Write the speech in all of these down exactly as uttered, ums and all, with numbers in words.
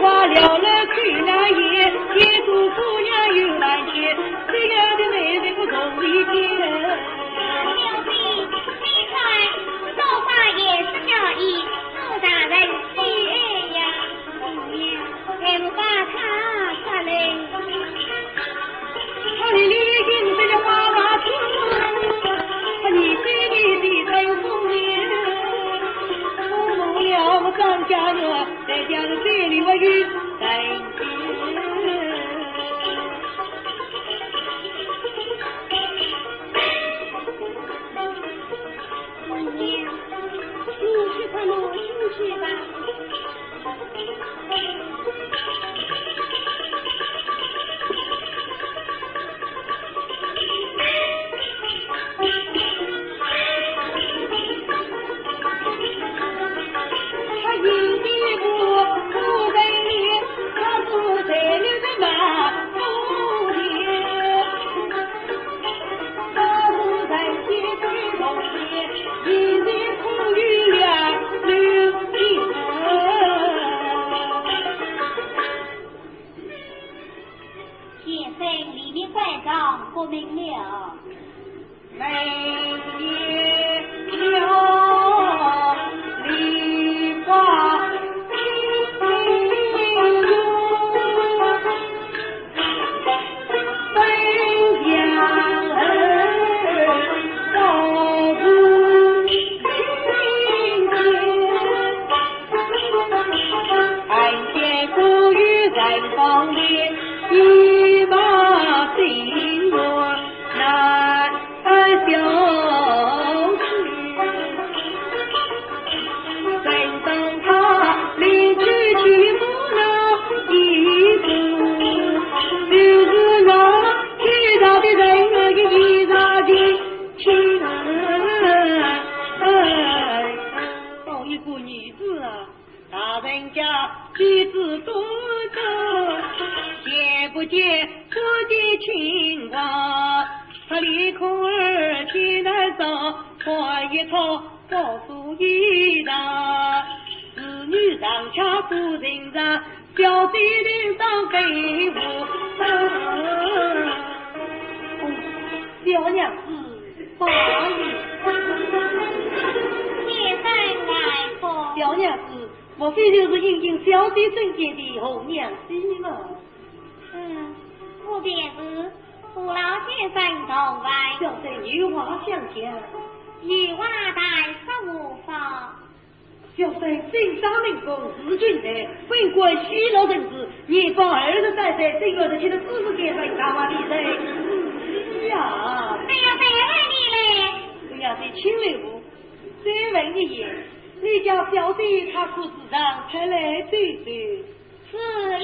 花了了去那夜，一个姑娘又来见，这样的美人不容易见。小姐，你看，做法也是要以做大人喜爱呀。姑娘，还不把她抓来。 姑娘，你去看我进去吧。 先生，里面官场不明了。 抱一个儿子啊，大人家举止端庄，也不见不见情况。他连空儿进来上，换一套高素衣裳，侍女上下不寻常，小姐领上被窝。哦，小娘子，罢了。先生来过。小娘子， 莫非就是莺莺小姐身边的红娘子吗？嗯，我便是，父老先生同伴。小生有话相讲。有话但说无妨。小生姓沙名凤，字君才，本贯西洛人氏，年方二十三岁，正月十七的子时改封，大话未曾。呀。哎呀，带来你嘞。不要再请留步，再问一言， 你家小姐她可知道？快来走走。是了。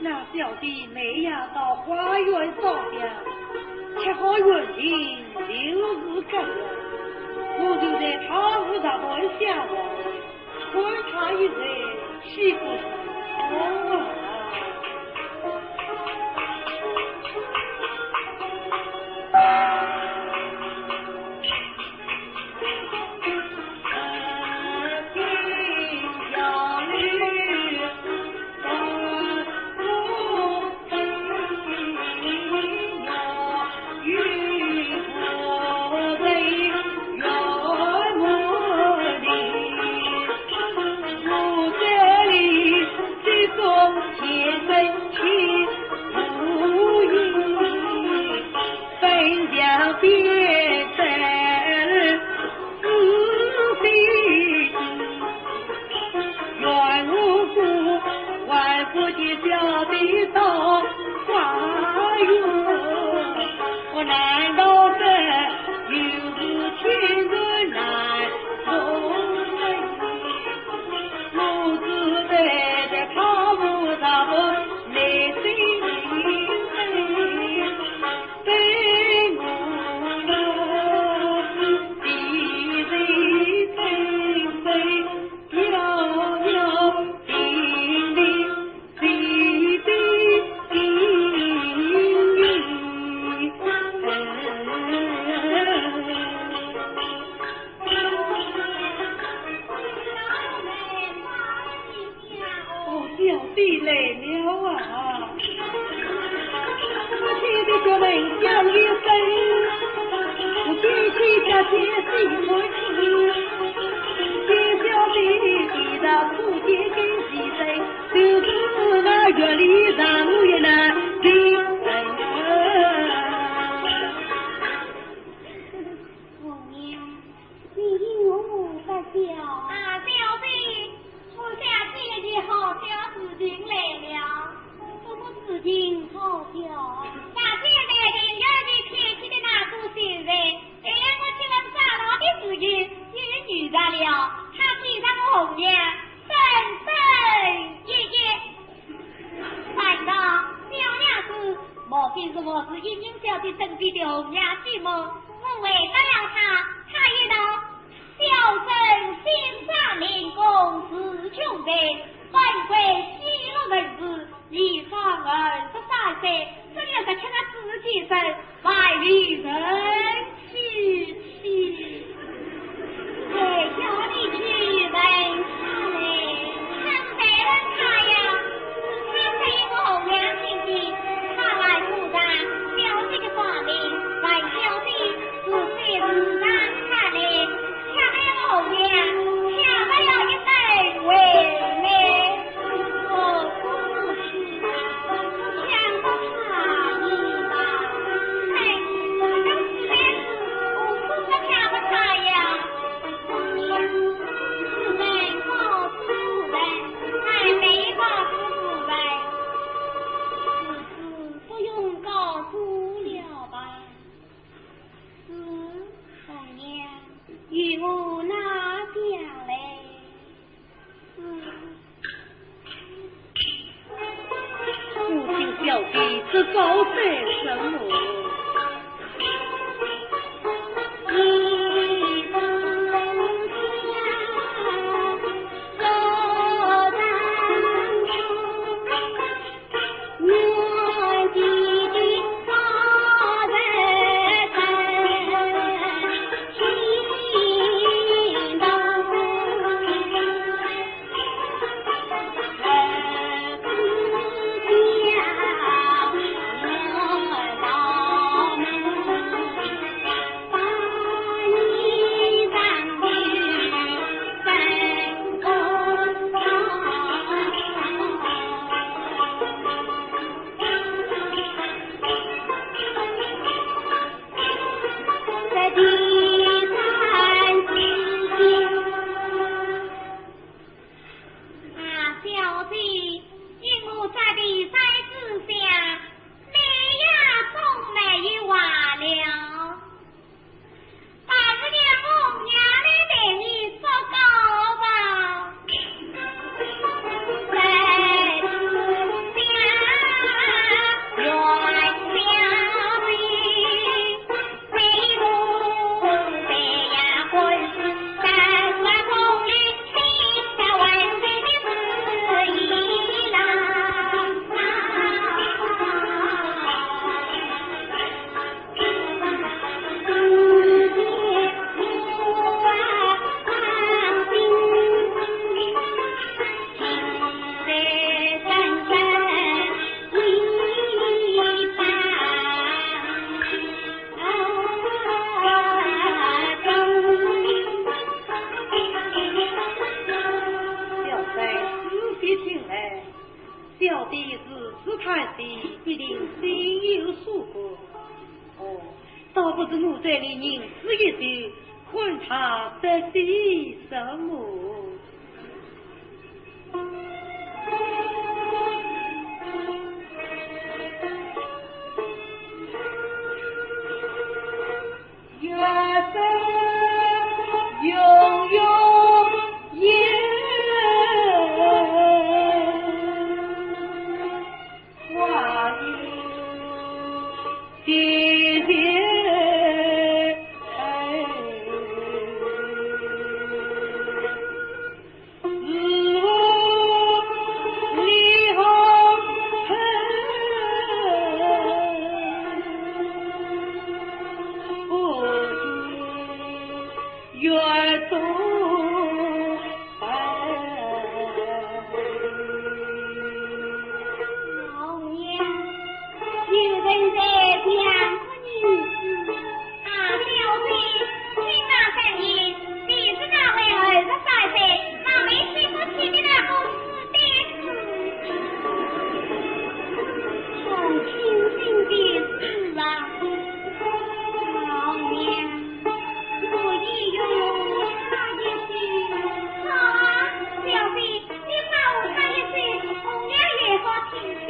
那小弟每夜到花园烧香，吃好圆心就是个愿。我就在他屋大门下望，看他一日岂不是好啊？哦，小弟来了啊！我现在就能叫一声，我见见小姐心欢喜，见小姐的大哭见见喜声，就是那月里上月那的人啊。红娘，你因何不笑？啊，小姐， 我想起一件好笑事情来了。什么事情好笑？那现在庭院里开起的那个秀才，对了我去问长老的事情，也遇着了，他见着我红娘，深深一揖。难道小娘子，莫非是我是莺莺小姐身边的红娘仙么？我回答了他，他一道 小生姓张，名公，字君瑞，本贯西洛门氏，年方二十三岁，正月十七日子建生，还未成亲期。待小弟去问他来。 不用告诉了吧？是，红娘。与我拿下来。是。父亲小姐这招在什么？不知奴才的银子一丢，看他得些什么。老爷，有人在讲你。啊，小姐，听那声音，你是那位二十三岁，貌美心不齐的那公子的事情。是，真心的事啊。老爷， 我已有他一些。好啊，小姐，你把我那一些红娘也好听听。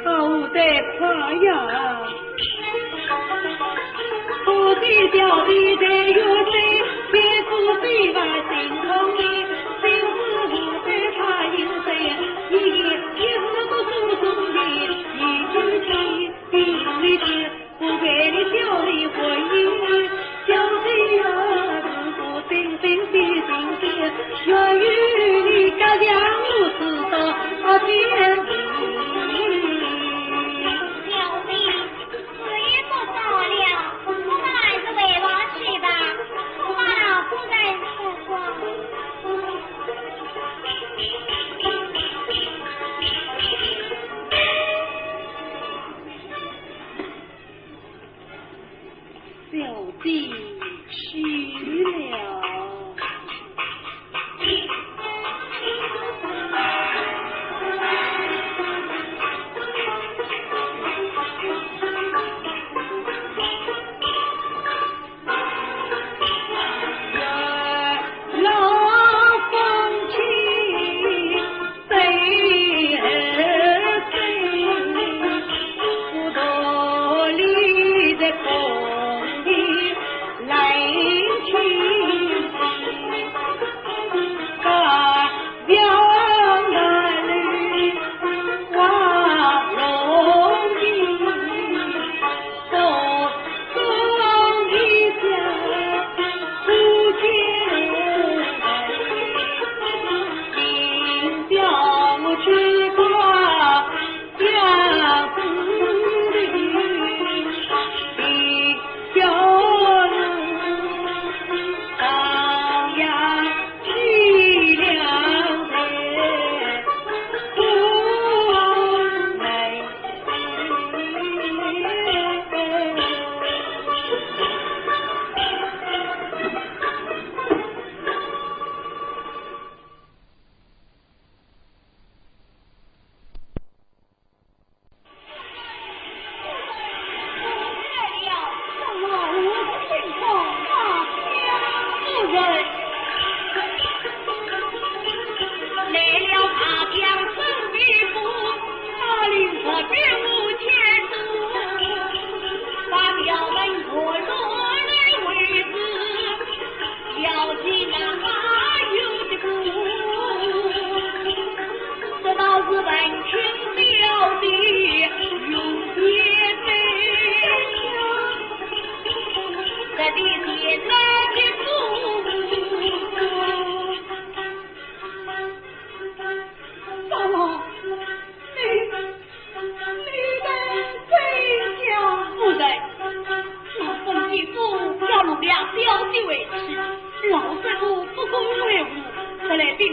好得快呀！小姐，时也不早了，我们还是回房去吧，恐怕老夫人出错。 小姐去了。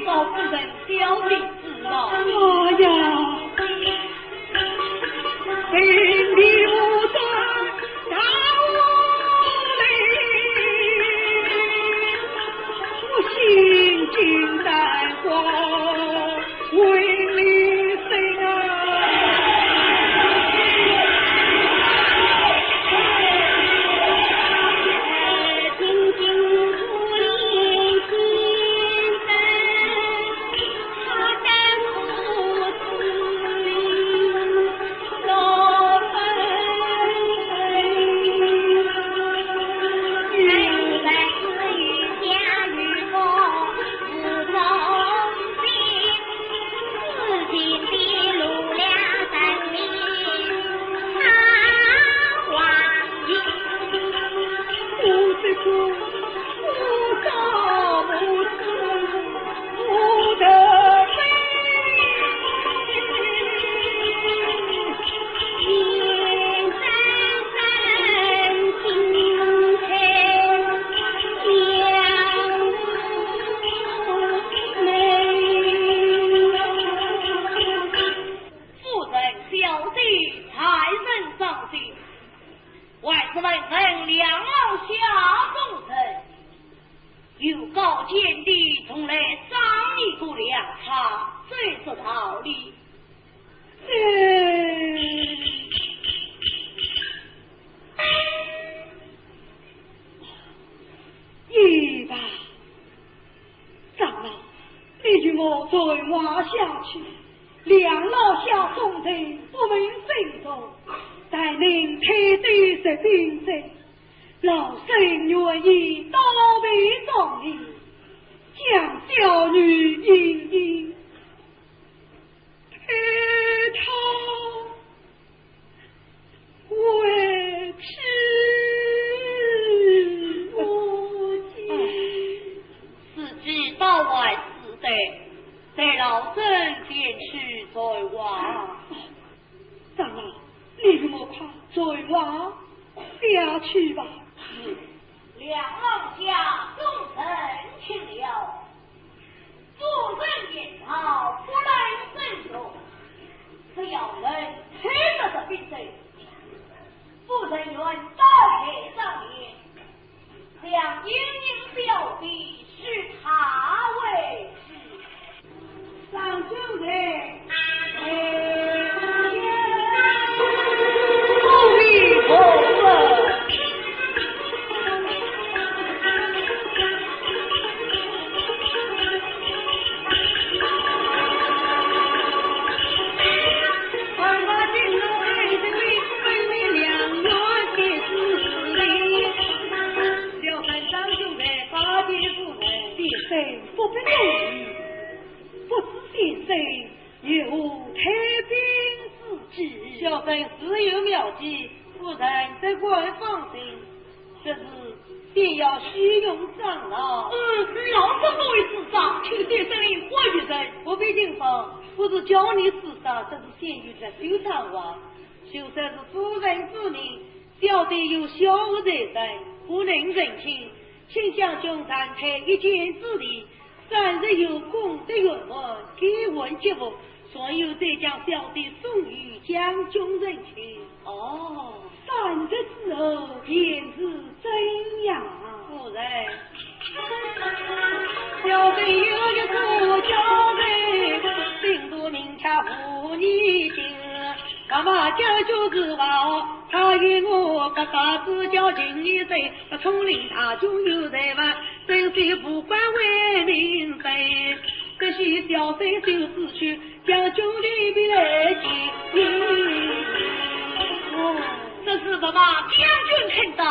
老夫人小姐知道。哎呀，夫人、小姐、大人赏心，还是问问梁老下中人，有高见的，同来赏你个凉茶，这是道理。这……也罢。 长老，你与我传话下去，梁老下中人不问身重，待能退走贼兵者，老身愿意倒背庄里，将小女莺莺 陪他回去。哎，时机倒还是对，待老身前去传话。长老，你与我快传话下去吧。是。梁老下中人请了。 夫人言道不能任用，只要能退得贼兵者，夫人愿倒背庄里，将莺莺小姐许他为妻。上九层，哎，阿弥陀佛。 小生张兄台拜见夫人。先生不必多礼，不知先生 有何退兵之计？小生自有妙计，夫人只管放心。这事先要启禀长老。嗯，老身不会自招，请先生你换一人。不必惊慌，不是叫你自招，这是先有这首长话。就算是夫人之命，小弟有小侄在身，不能成亲，请将军暂退一箭之地， 三日后功德圆满，改换吉服，然后再将小弟送与将军成亲。哦，三日之后便是怎样？夫人，小生有一个小侄，姓杜名叫胡二金，爸爸叫杜十八，他与我爸爸之交情意深，聪明大，中有才华， 真是不敢为民争，可惜小生就是去将军的兵来见你。哦，这是什么？将军看到，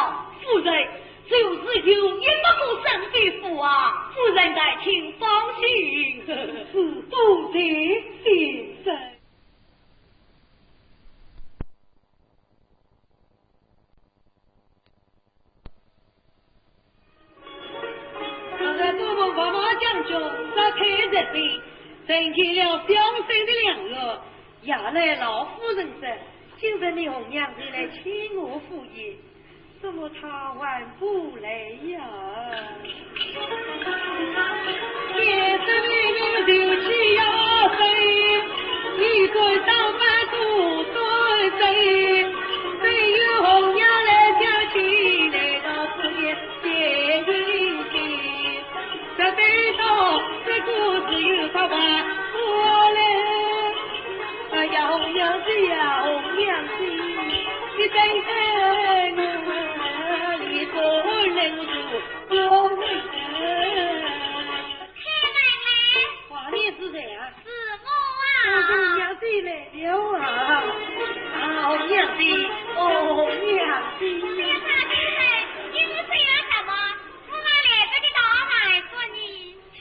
夫人，就是有一百个生非夫啊！夫人待请放心。是，多谢先生。 我在东门白马将军杀退贼兵，成全了小生的良缘，夜来老夫人说，今日你红娘前来请我赴宴。怎么他还不来呀？哎呀，红娘姐呀，红娘姐，你等等我，你不能住我。太奶奶，话你是谁啊？是我啊。红娘姐来了啊！啊，红娘姐，哦，红娘姐。你是谁啊？什么？我们来这里到哪里说你？请。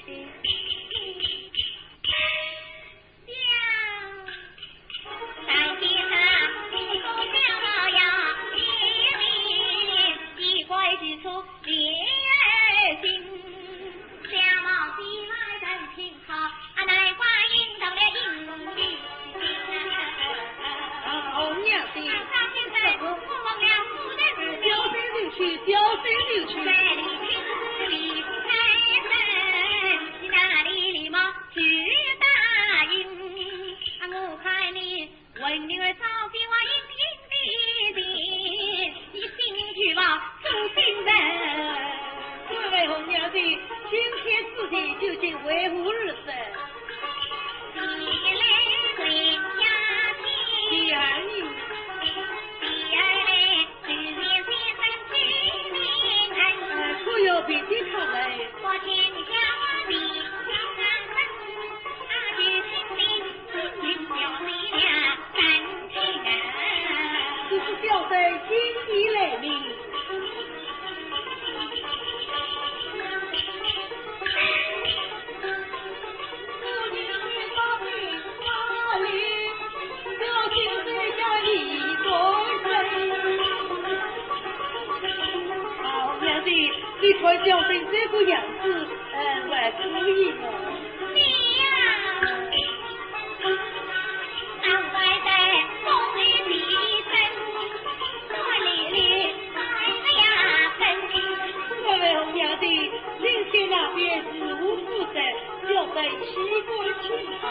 啊，红娘姐，小生就去，小生就去。这位红娘姐，今天之事究竟为何而生？第二呢？呃，可有别的他人？这是小生今已来明。啊，红娘姐，你看小生这个样子，呃，还可以吗？你呀， 这位红娘姐，今天那边是无事的，小生岂敢轻跑？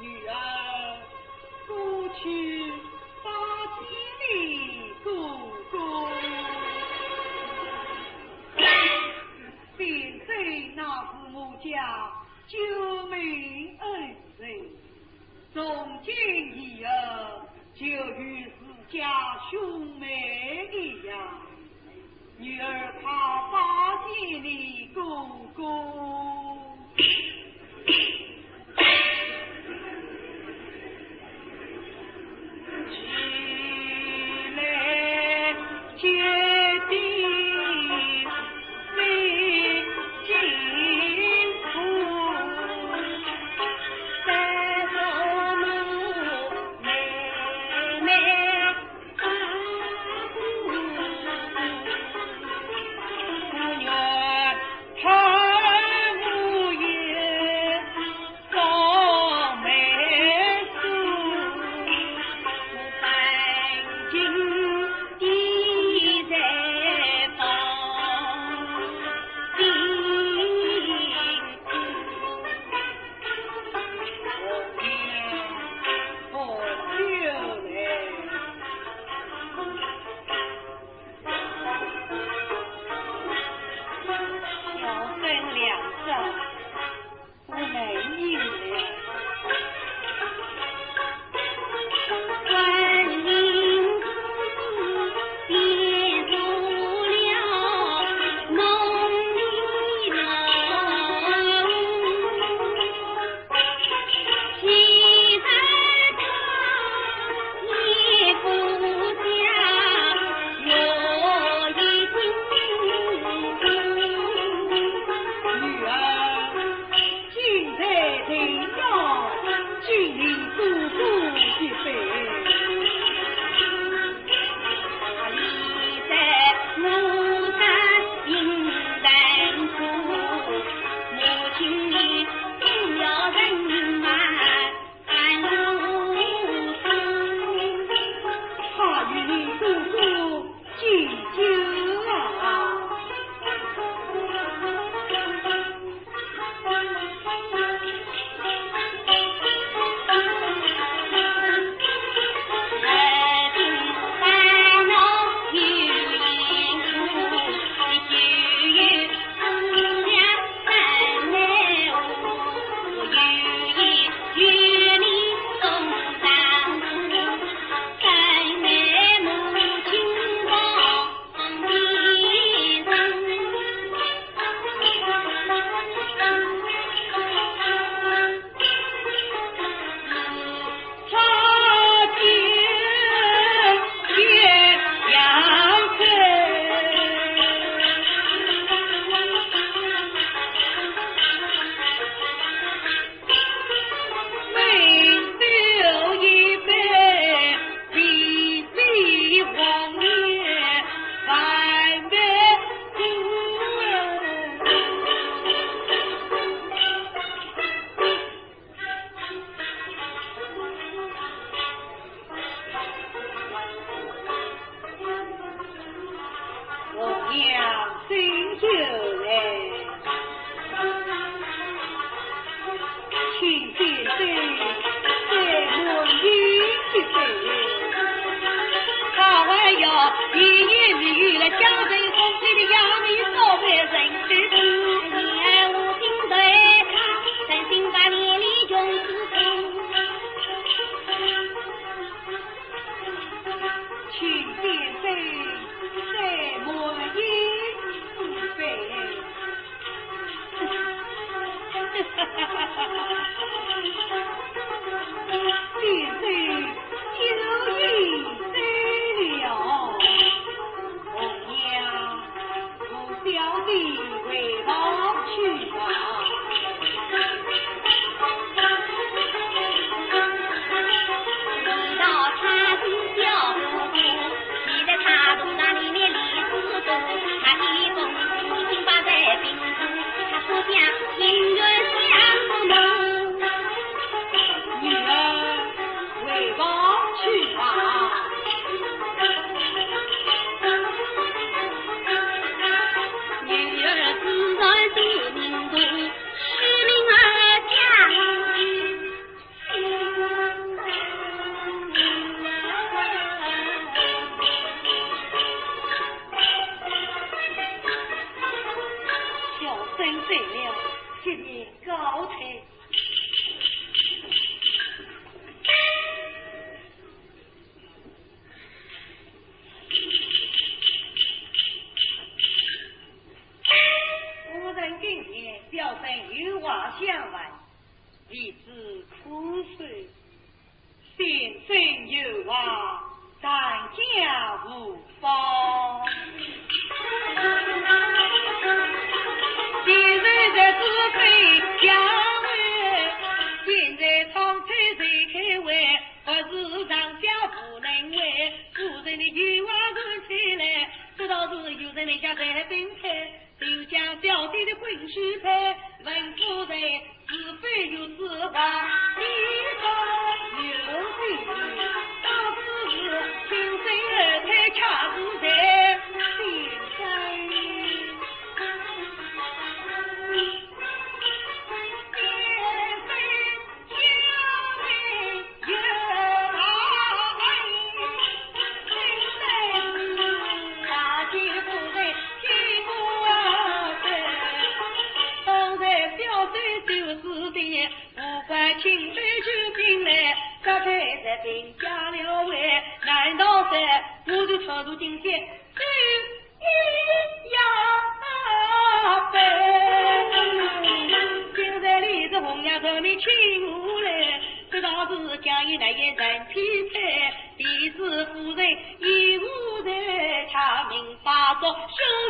女儿，过去拜见你哥哥。贤侄乃是我家救命恩人，从今以后就与自家兄妹一样。 女儿怕拜见你哥哥。有话咱家无妨。现在在紫薇家门，现在窗台谁开会？不是上下无能为。夫人的有话说出来，这倒是有人的家在分开。 就将小姐的婚事办，问夫人是否有此话？你说有，倒不是亲生二胎恰是在心上。 难道是我就闯入进去？ 呀，现在李子红呀，这里请我来，这倒是讲一来也难批判。李子夫人一无人，他明白说兄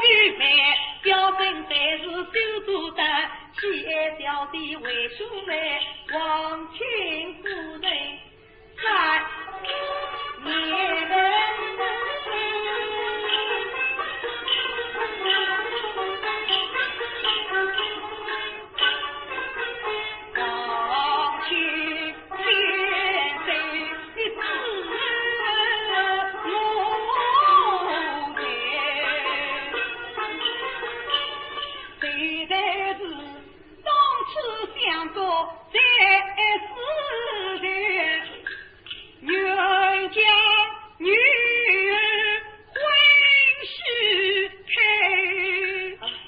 弟妹，表兄才是修竹担，喜爱小弟为兄妹，望请夫人 当初相隔在世间，冤家女儿婚许配，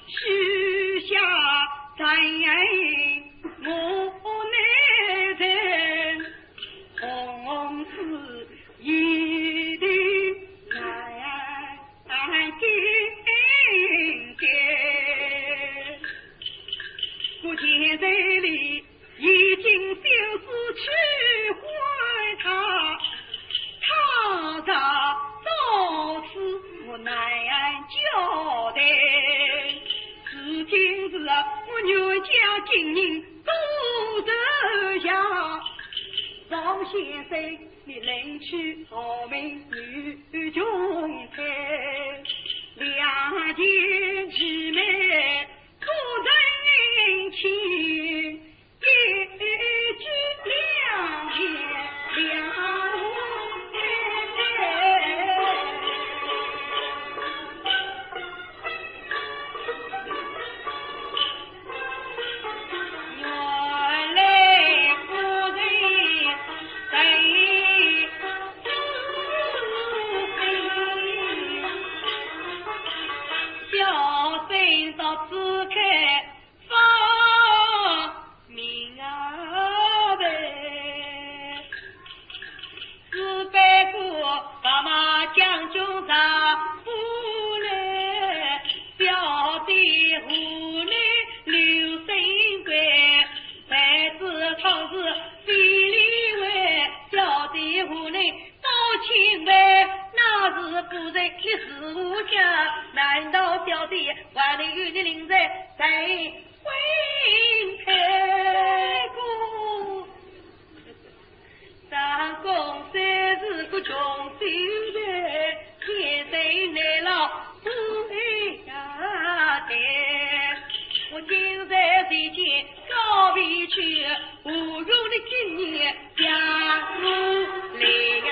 许下咱母男人，从此一定难 我现在里已经就是去还他，他若早死我难交代。如今是我冤家情人多得呀，赵先生 你另娶好命女穷配，两全其美，不成亲，一举两得两无配。 是不过白马将军上不来，小弟无奈留身归。才子创是非礼为，小弟无奈到清白。那是夫人你是无家，难道小弟还能与你另在在婚配？ 三公虽是个穷秀才，天生来了不下台。我今日提亲告别去，无用的今夜将我来呀。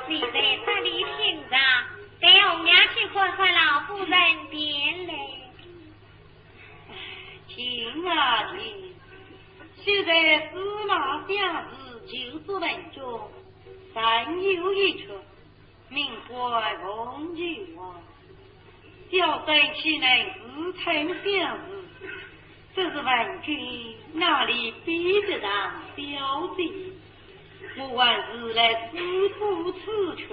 你在这里品茶，待红娘去看看老夫人便来。哎，停啊停！现在司马相如就坐门中，尚有一缺，名唤凤求啊。 小生岂能自称相如？只是问君哪里比得上小姐？我还是来自负此缺。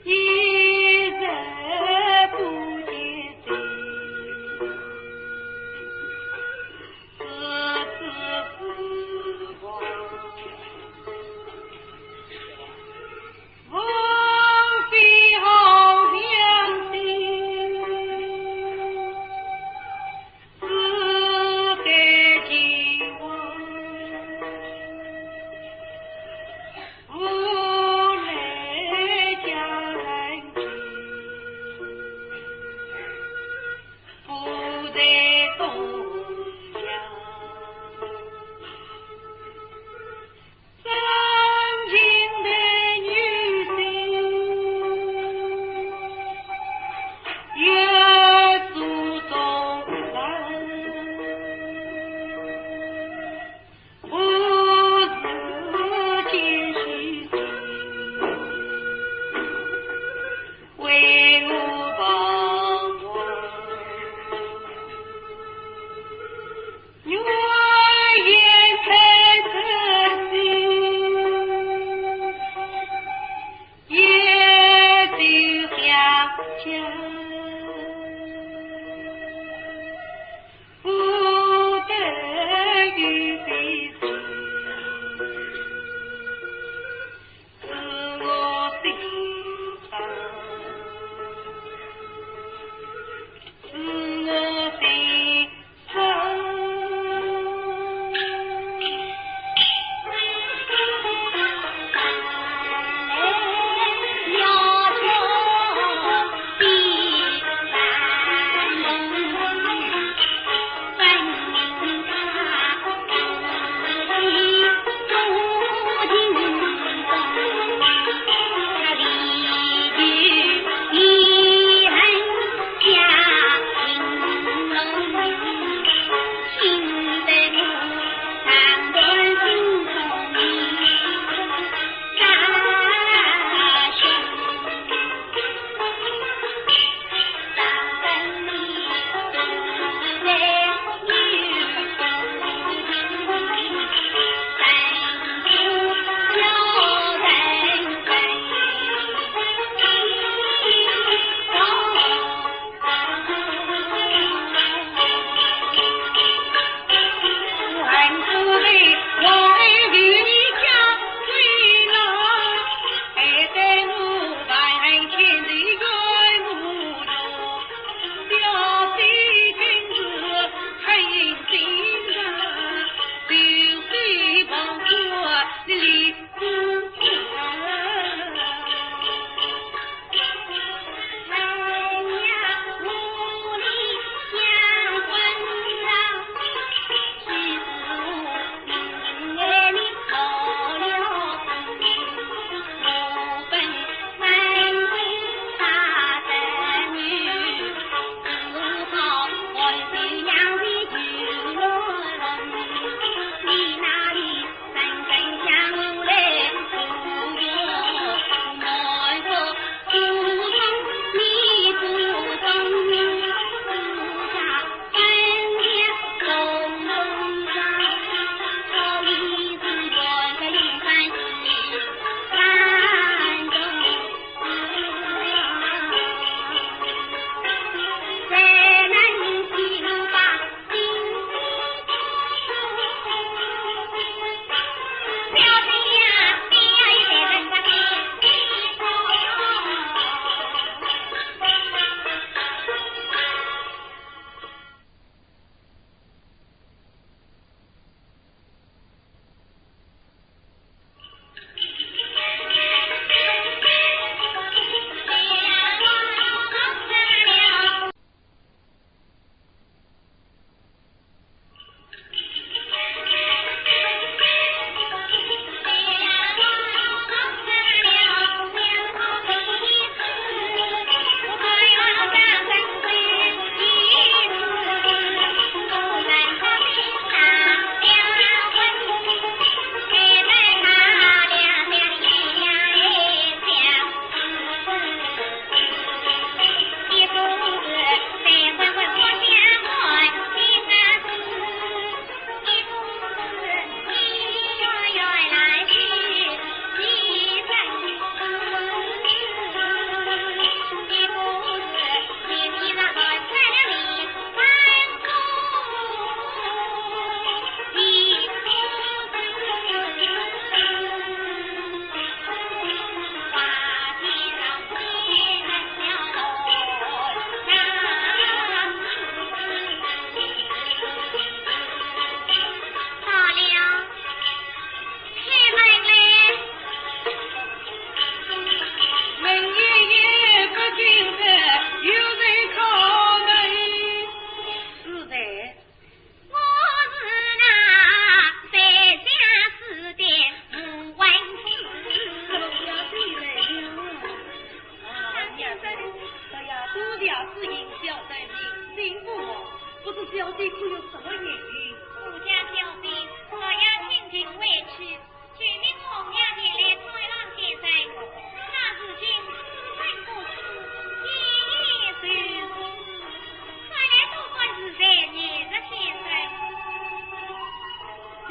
一日不见，是此事。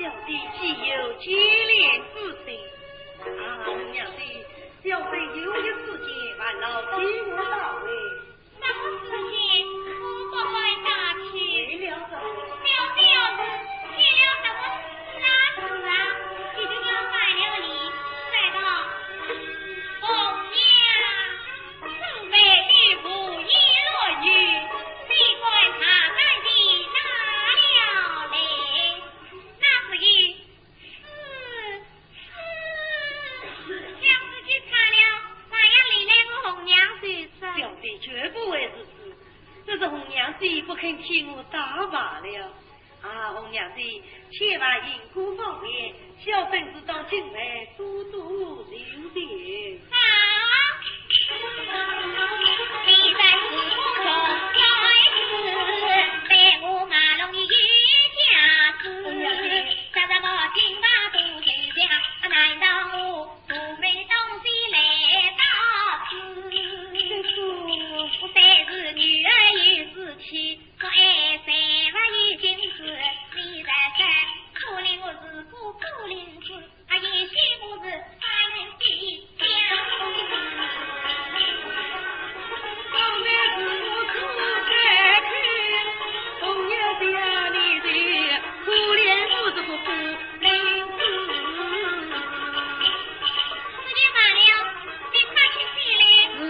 小弟岂有牵连之情？啊，红娘姐，小生有一事情烦劳替我到位。什么事情？我不敢打听。为了什么？小姐要是出了什么事啊？事啊，你就要反了你，再到红娘。 准备的无言落语，机关他敢的拿了来。那时候，是，是，将自己差了，那样连累我红娘就是。小姐绝不会如此，只是红娘姐不肯替我打罢了。 啊，红娘姐，千万因果方便，小生自当敬佩，多多留情。啊！你在此中来时，被我马龙一家子，红娘姐。啥什么金发都谁家，难道我素昧东西来到此？这个，我虽是女儿有四妻， 我爱谁不已经是你在身，可怜我是个孤零子，啊，也许我是他人的家。方才是我出在去，红娘姐啊，你的可怜我是个孤零子。时间晚了，你快去睡嘞。嗯。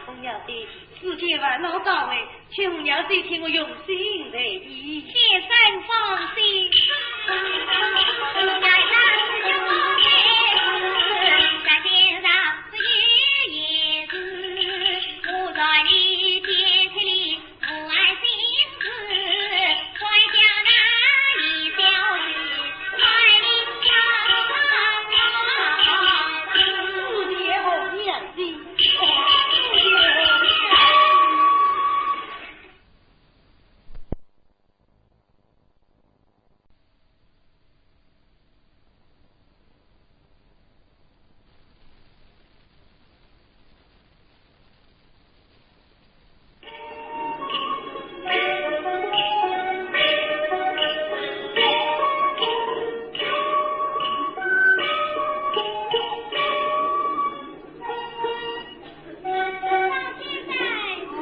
红娘姐，世间烦恼大为，请红娘姐替我用心在意。先生放心。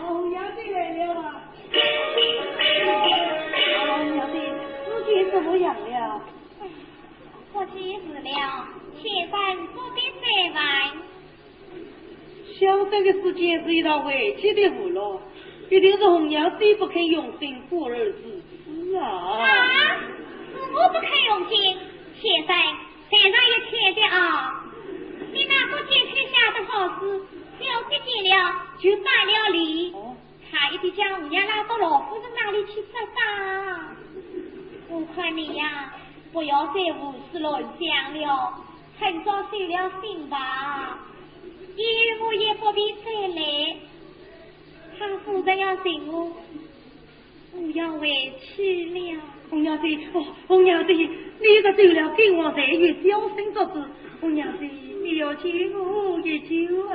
红娘姐来了啊。红娘姐，事情怎么样了？ 不济事了，先生不必再问。小生的事情是一道回去的无路，一定是红娘姐不肯用心，故而如此啊。啊？是我不肯用心？先生，台上一天的啊，你那个姐姐下的好事，小姐见了就打了脸。哦。 她一定将红娘拉到老夫人那里去说法。我看你呀，不要再胡思乱想了，趁早收了心吧。以后我也不必再来，她夫人要寻我，我要回去了。 红娘姐，哦，红娘姐，你这走了，更望在于小生做主。红娘姐，你要救我一救啊！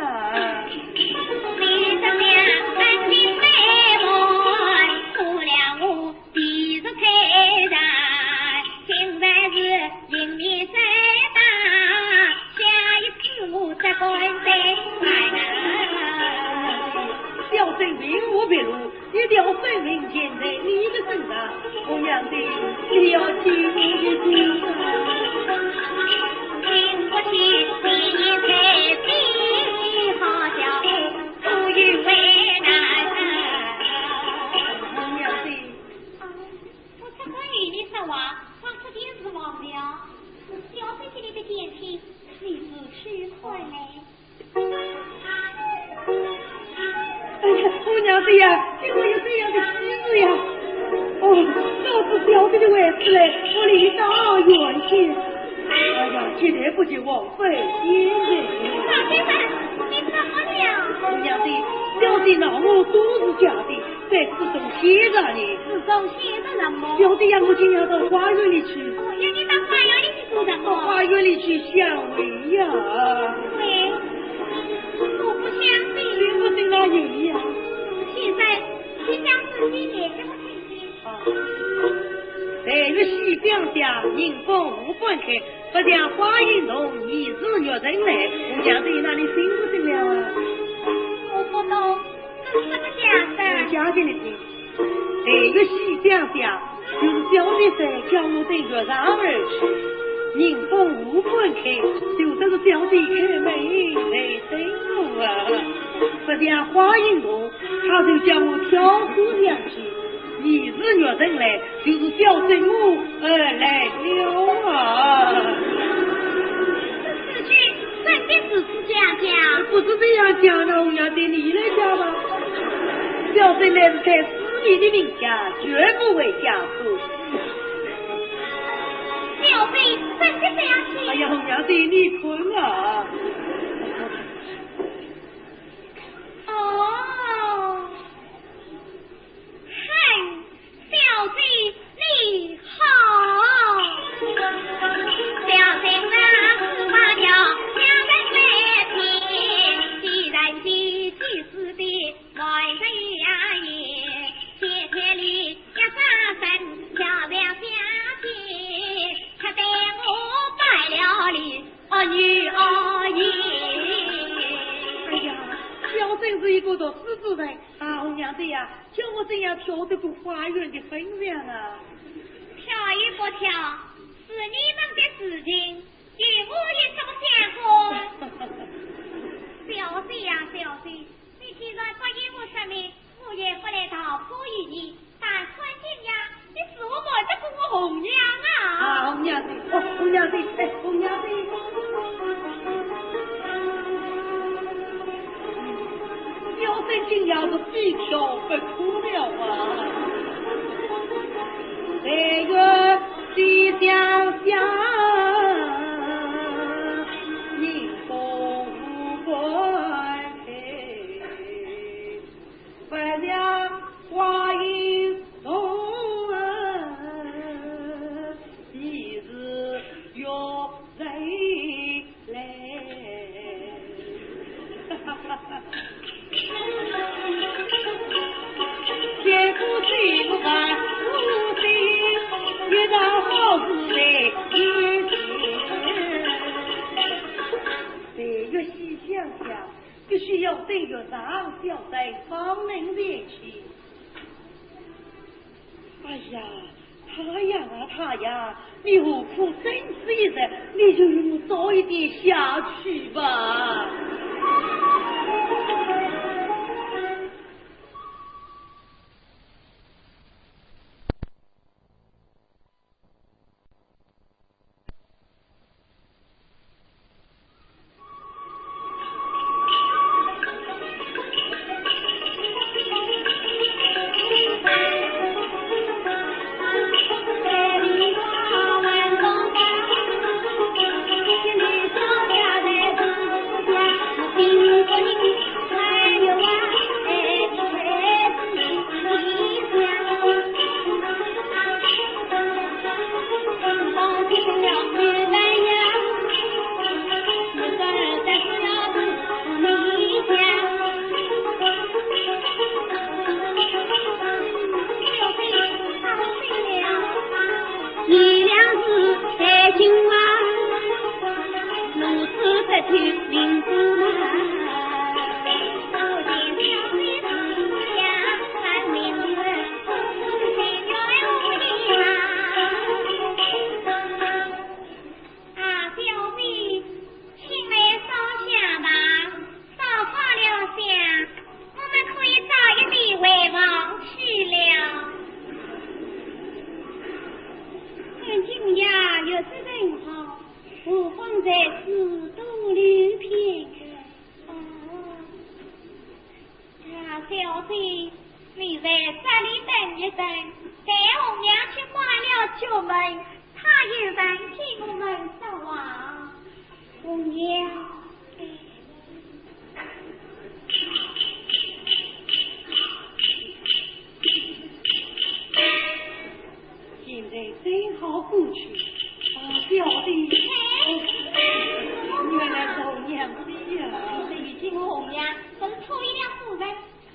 小生并无别路， 一条生命全在你的身上，红娘姐，你要救我一救啊！红娘姐。啊，我只管与你说话，话说的是忘了。小生给你的简信，你是取回来。 哎呀，红娘姐呀，今后有这样的喜事呀！哦，到小姐的位置嘞，我理当远些。哎呀，今天不及王妃见礼。老先生，你怎么了？红娘子，小姐闹我都是假的，在侍中先生呢。侍中先生什么？小姐让我今夜到花园里去。哦，让你到花园里去做什么？到花园里去相会呀。喂，我不相信。信不信那有呀？现在，你将自己也给我听听。啊。待月西厢下，迎风无半开，不想花影动，疑是玉人来。红娘子，那你信不信了啊？我不懂，这是什么假的？我讲给你听。待月西厢下，就是小姐在叫我对月上而去，迎风无半开，就是小姐开门来等我啊。不想花影动，他就叫我跳过两句。 疑是玉人来，就是小生我，呃，来了啊。这四句真的是这样讲？不是这样讲的，红娘子，你来讲吧。小生乃是在四面的名家，绝不会讲错。小生真的这样听？哎呀，红娘子，你看啊。哦。 哼，小姐你好。小姐啊，此话要向人来听，既然你既是的万人呀也，谢天里一转身，漂亮小姐，她对我拜了礼，哦女哦也。哎呀，小生是一个读书之人， 啊，红娘子呀，叫我怎样跳得过花园的粉墙啊？跳与不跳，是你们的事情，与我有什么相干？小姐呀，小姐，你既然不与我说明，我也不来道破于你。但看今夜，你如何瞒得过我红娘啊？啊，红娘子，哦，红娘子，哎，红娘子。 小生今夜是非跳不可了啊！待月西厢下，迎风无半开，不想花影动，疑是玉人来。 待月西厢下，必须要对月上小生方能前去。 哎呀，太阳啊，太阳，你何苦生此一日？你就与我早一点下去吧。啊，小姐，请来烧香吧，烧好了香，我们可以早一点回房去了。看今夜月色真好，何妨在此多留片刻。哦，啊，小姐，你在这里等一等，待红娘去关了角门，她有人替我们说话。红娘。现在正好过去，啊，小弟，哎，原来是红娘的呀。这已经红娘，真是错意了夫人。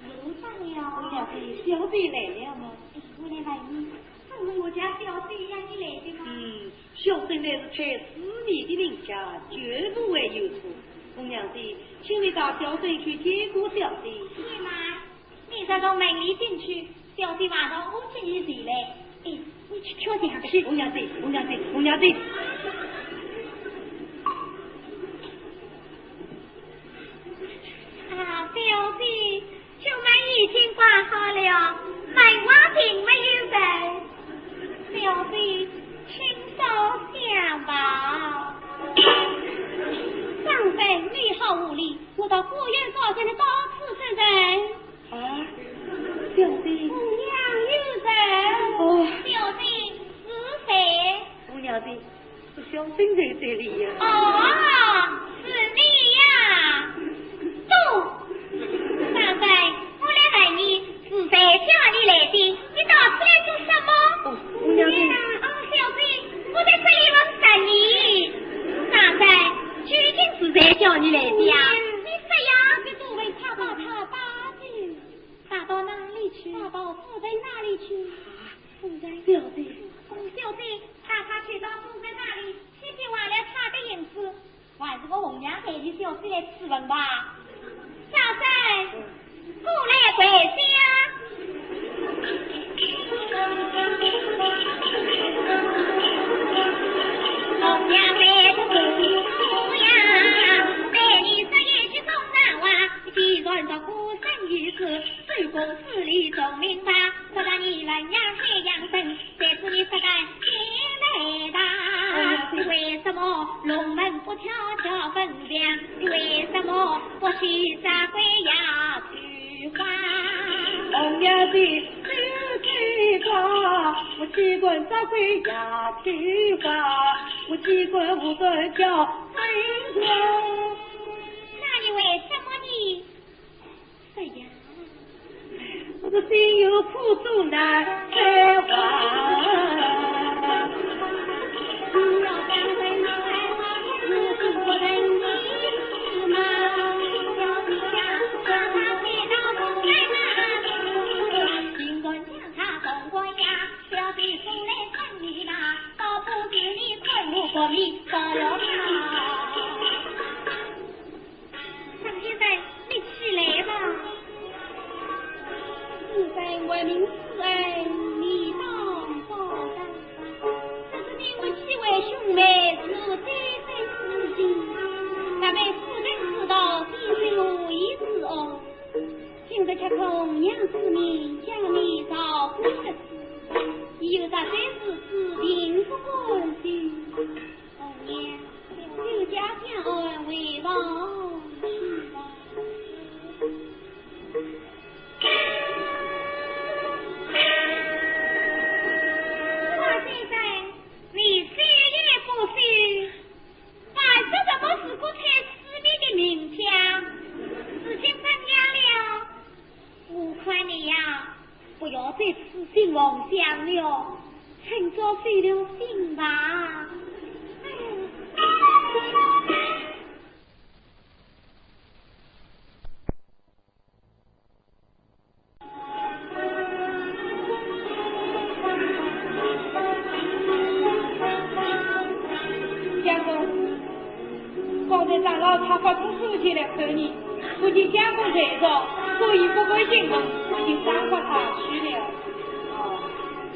怎么了？红娘姐，小姐来了吗？哎，我来问你，怎么我家小姐让你来的吗？嗯，小生乃是太师爷的名家，绝不会有错。红娘姐，请你带小生去见过小姐。且慢，你先从门里进去，小姐还到屋子里来。哎，你去敲墙去。红娘姐，红娘姐，红娘姐。 啊，小姐，角门已经关好了，门外并没有人。小姐，请稍相望。张生，你好无礼，我到花园告诉你到此是人。啊，小姐。红娘有人。哦。小姐，是谁？红娘姐， 是小生在这里呀。哦，是你呀。走。张生，我来问你，是谁叫你来的？你到此来做什么？哦，红娘姐。哦，小姐，我在这里问着你。张生，究竟是谁叫你来的呀？你说呀。这个都被他把他打的。打到哪里去？打到夫人那里去。夫人。小姐。哦，小姐，打他去到夫人那里， 去替换了他的银子，还是我红娘代替小姐来质问吧。小生，过来跪下。红娘跪下不呀，待你这一句公道话，既然这孤身一事，周公府里总明白，说到你文雅海洋生， 谁知你不敢进来的？为什么龙门不跳桥分墙？为什么不许这鬼呀菊花？红娘姐，这菊花，我只管这鬼呀菊花，我只管不准叫分墙。那你为什么呢？ 哎呀，我的心有苦楚难开怀。张先生，你起来吧。此生为民除害，理当报答。可是你我妻为兄妹，是最真之情。若被夫人知道，定是无意之哦。今日借红娘之面，将你饶过一次，以后若再如此，定不敢休。 红娘，有家相安，回房去吧。花先生，你休也不休，还说什么是国太师爷的名家？事情怎样了？ 我看你呀，不要再痴心妄想了，趁早收了心吧。哎。相公， 刚才长老他发通书信来看你，不见相公在朝，所以不敢进门，我就打发他去了。哦，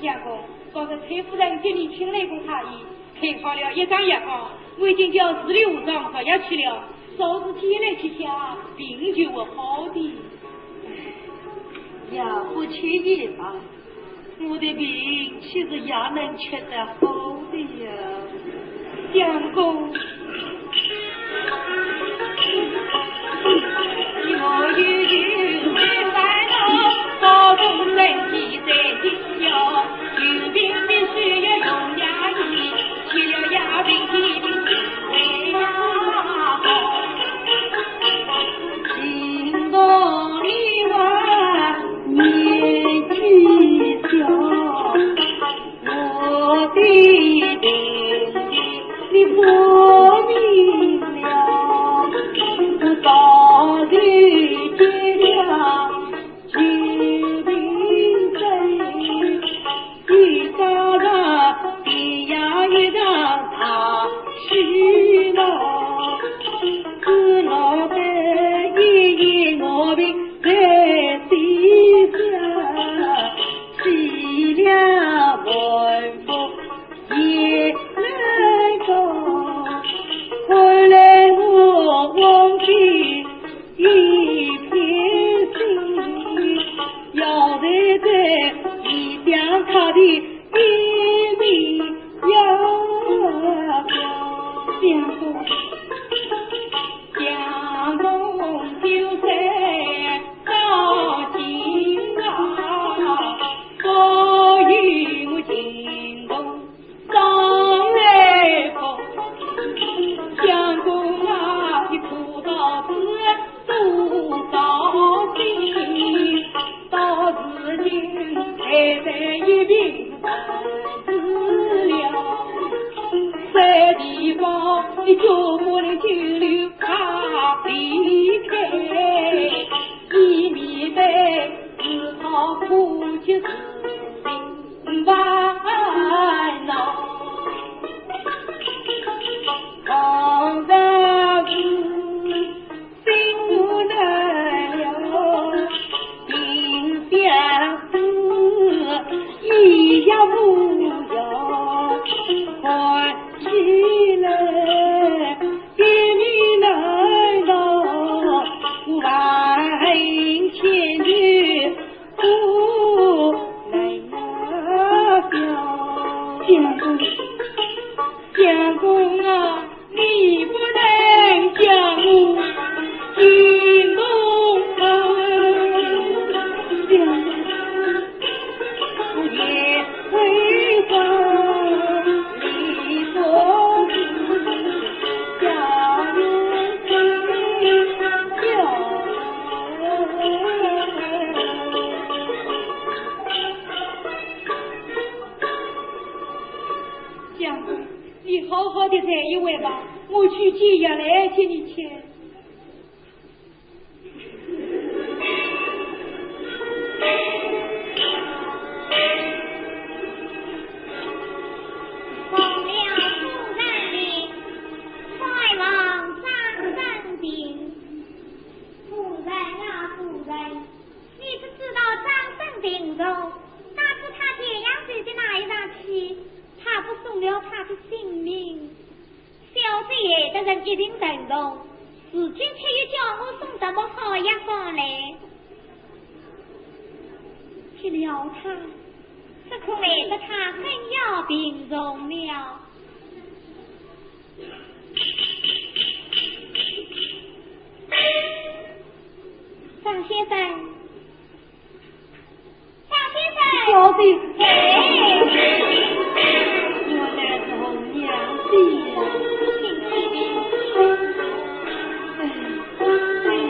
相公，刚才崔夫人给你请来过太医，开好了一张药方，我已经叫侍女下床服药去了，稍事起来吃下，病就会好的。药不吃也罢， 我的病岂是药能吃得好的呀？相公。相公，你好好地站一会吧，我去解药来接你去。 夫人啊，夫人，你不知道张生病重，打死他解药水的那一场戏，怕不送了他的性命。小姐的人一定疼痛，如今却又叫我送什么好药方来？给了他，这可累得他很要病重了。 张先生，张先生。小姐。哎。原来是红娘姐呀。哎，真是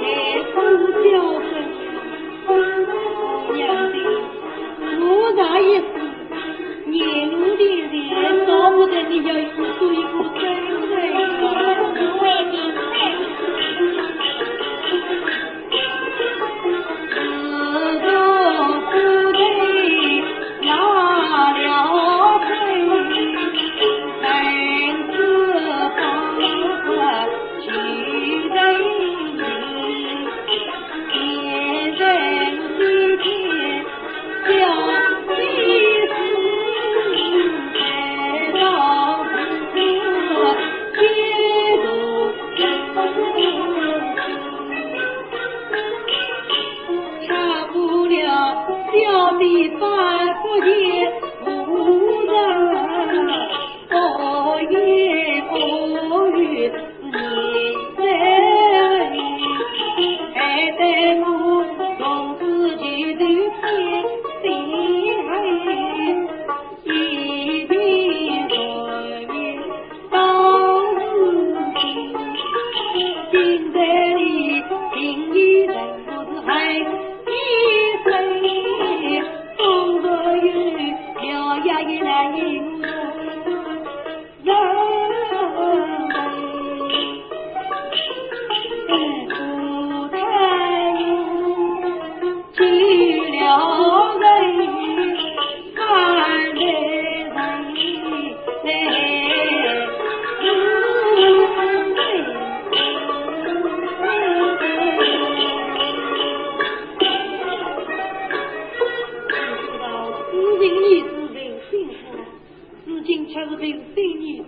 不孝顺呀。红娘姐，我这一世 年老的人，少不得你要做一个真人啊。知情女子人心宽，如今却是被这女子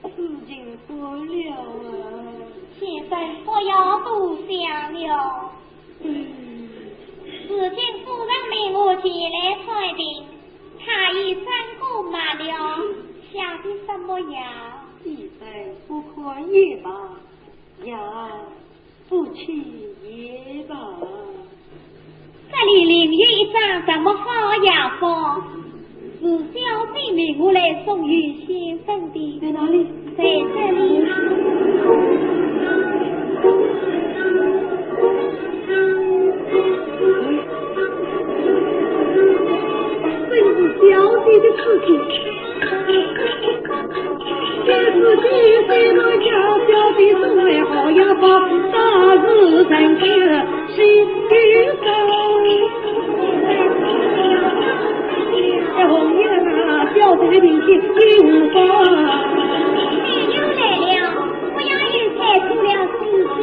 痴情断了啊！先生不要多想了。嗯。如今夫人命我前来探病，她已三更末了，下的什么药？既然不看也罢，药 不吃也罢。这里另有一张什么好药方，是小姐命我来送与先生的。在哪里？在这里。真是小姐的事情。 这是第三个家小的送来好药方，倒是人家心里高。哎，红娘啊，小姐的病情有无好？病人来了，不要又猜错了时机。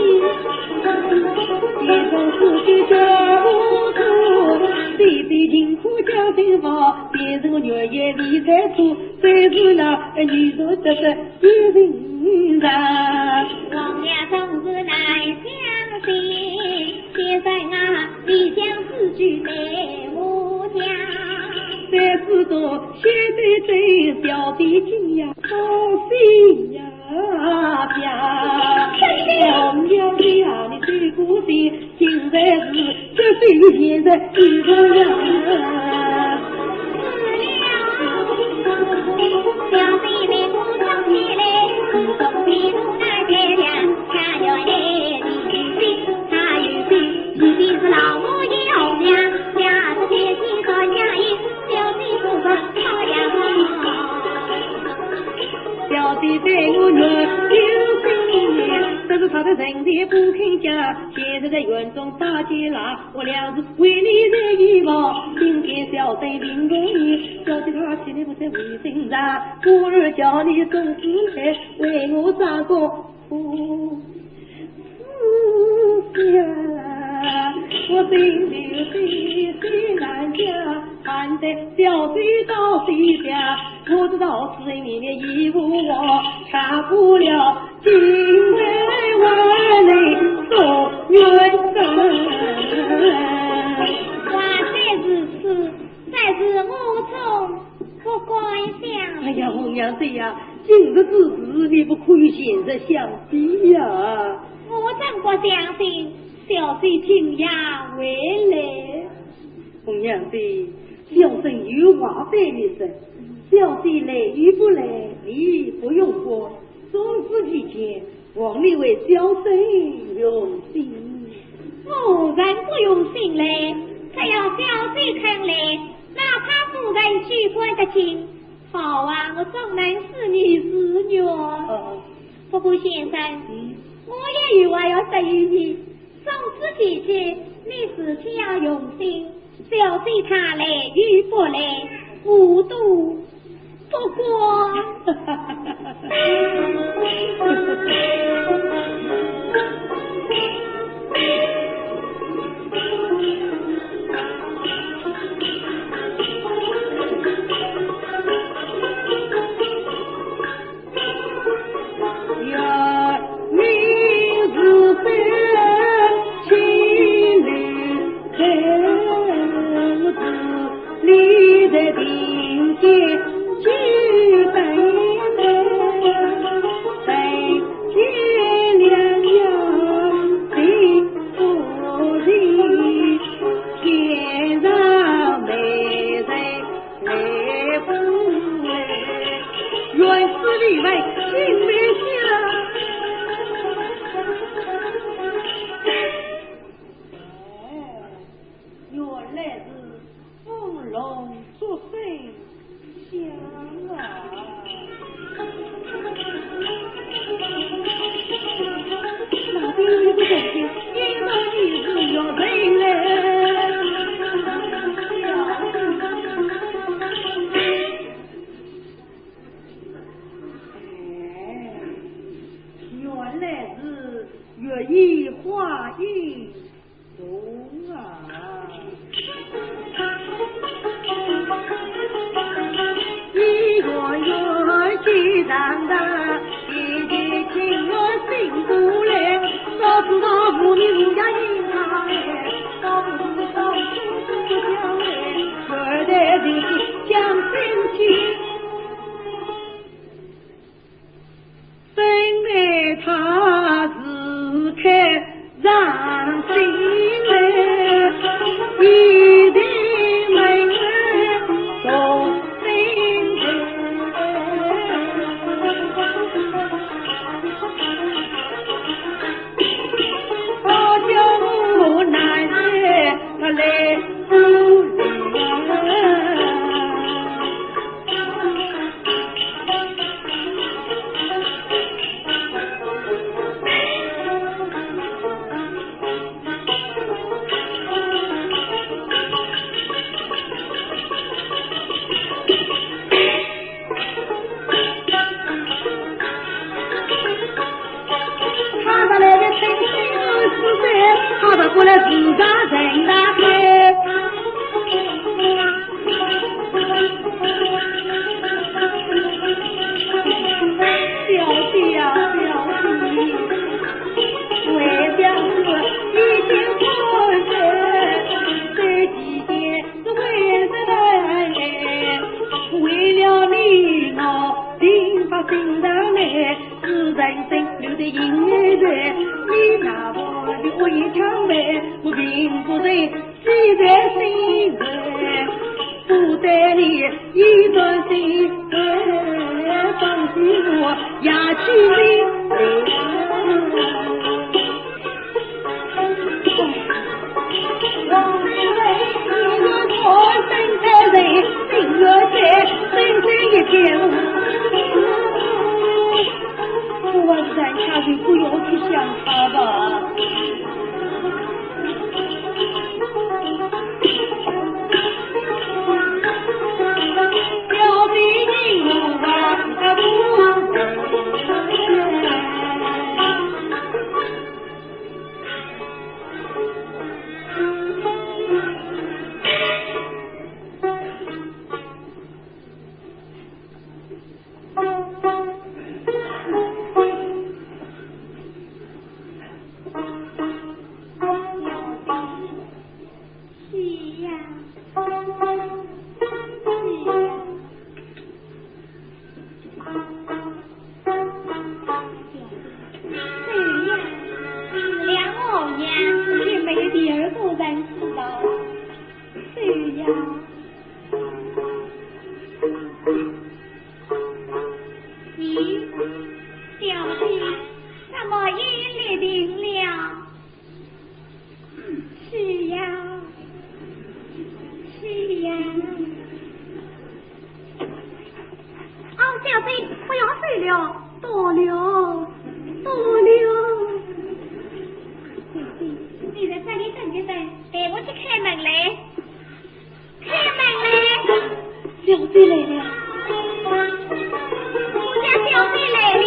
一种事情叫糊涂，弟弟宁可叫对方，别人我愿意理睬错。 虽是那女子，这是一人啊。王爷总是难相信，先生啊，你将此句对我讲。在此中，现在这小姐惊呀，高兴呀，讲。王爷呀，你最不信， 现在是这对现在一个人。小姐对我愿有心，但是她的人也不肯讲，现在在院中打起来。 我俩是为你在一旁，听见小生病重，小姐她心里不在为情长，故而叫你送子来为我张个夫。是呀，我心里的心难讲，盼得小姐到西家，我知道是你的义父，我差不了 今日晚来送冤家。话虽如此，但是我总不敢想。哎呀，红娘姐呀，今日之事，你不可以现在想起呀。我怎不相信小姐今夜回来？红娘姐，小生有话对你说，小姐来与不来，你不用管。 送子期间，望你为小生用心。夫人不用心来，只要小姐肯来，哪怕夫人机关得紧，好啊，我总能使你如愿。哦。不过先生，嗯。我也有话要说与你，送子期间，你自己要用心。 小姐她来与不来，我都不管。原来是风龙作兴。话音重啊。我让他就不要去想他吧。是呀，是呀。 对呀，死了我呀，也没有第二个人知道。对呀。咦，小姐，怎么也立定了？ 是呀，是呀。哦，小姐，不要走了，到了，到了。姐姐，你在这里等一等，待我去开门来。 开门来。小姐来了。我家小姐来了。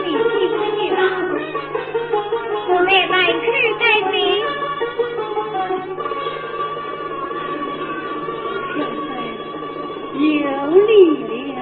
你进去吧，我在门口待你。小姐有礼了。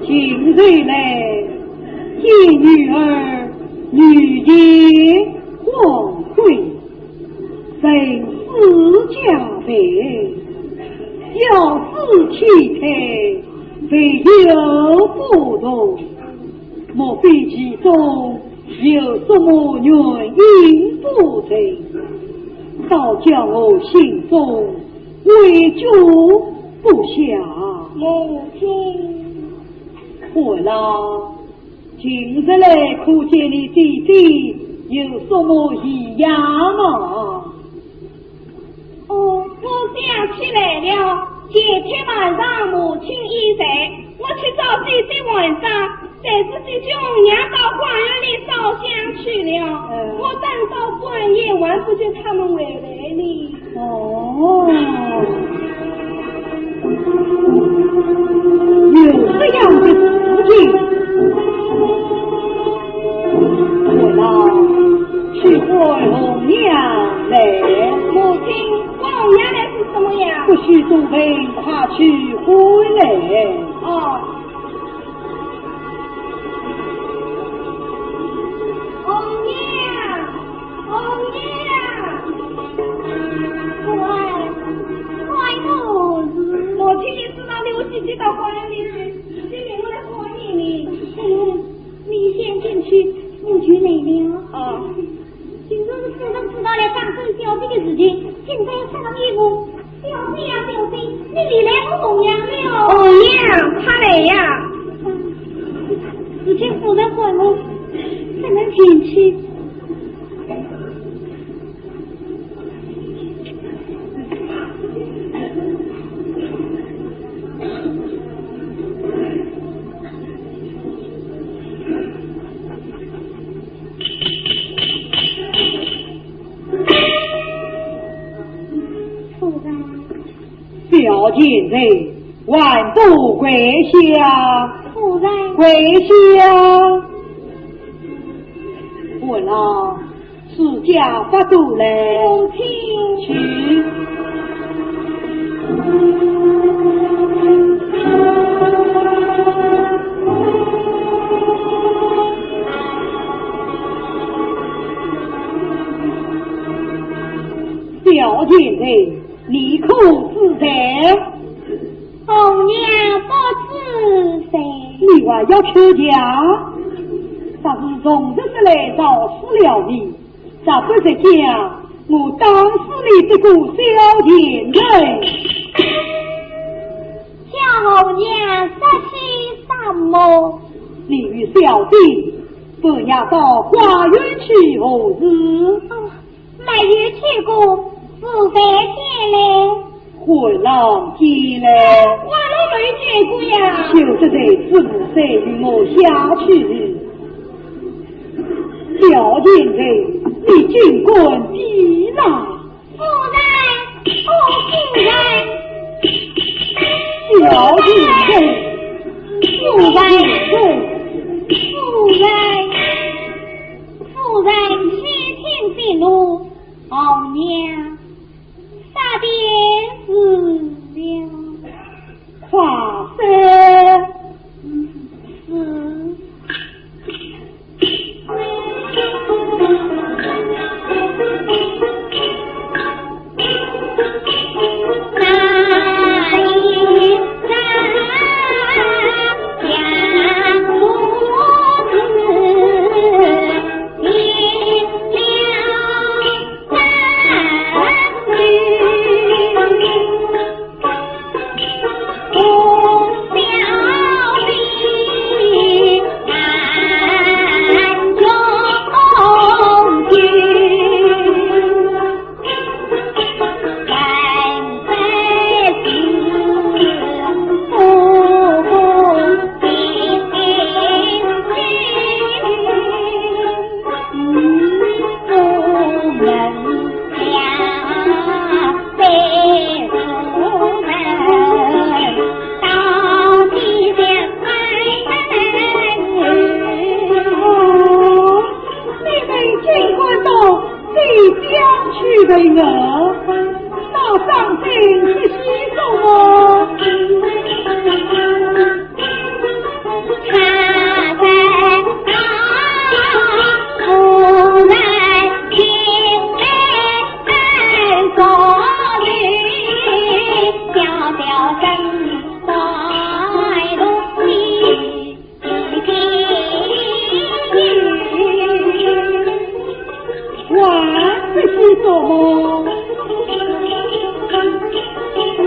今日来见女儿，女也光辉，身世家财，要死体配，唯有不同。莫非其中 有什么原因不成？倒叫我心中畏惧不下。母亲。好啦，今日来可见你姐姐有什么异样吗？哦，我想起来了，前天晚上母亲已睡，我去找姐姐玩耍，但是姐姐红娘到花园里烧香去了。嗯。我等到半夜还不见她们回来呢。哦，有这样的事情。我道，去唤红娘来。母亲，唤红娘来是什么呀？不许众人，她去唤来。哦。 红娘，红娘，快，快过来。母亲，你知道的，我姐姐到花园里去，姐姐，我来喊你呢。哎呦，你先进去，我就来了。哦。 听说是夫人知道了张州小姐的事情，现在要杀人灭口。小姐呀，小姐，你来来，我红娘了。红娘，她来呀。嗯，只见夫人唤我，不能前去。 夫人。小贱人，还不跪下？夫人。跪下！我郎，自家发作来。母亲。去。 小贱人，你可知罪？红娘不知罪。你还要出家？若是从实说来，饶恕了你，若不出家，我打死你这个小贱人。叫红娘说些什么？你与小姐半夜到花园去何事？哦， 没有去过，是谁见嘞？花郎见嘞。花郎没见过呀。就是这子母谁与我下去。小贱人，你竟敢比那？夫人，哦，夫人。小贱人，小贱人。夫人，夫人。 夫人，请息怒，红娘，啥的事了？话说，是。哦，你们竟敢到西厢去问我，那张生是些什么？ 还是说么？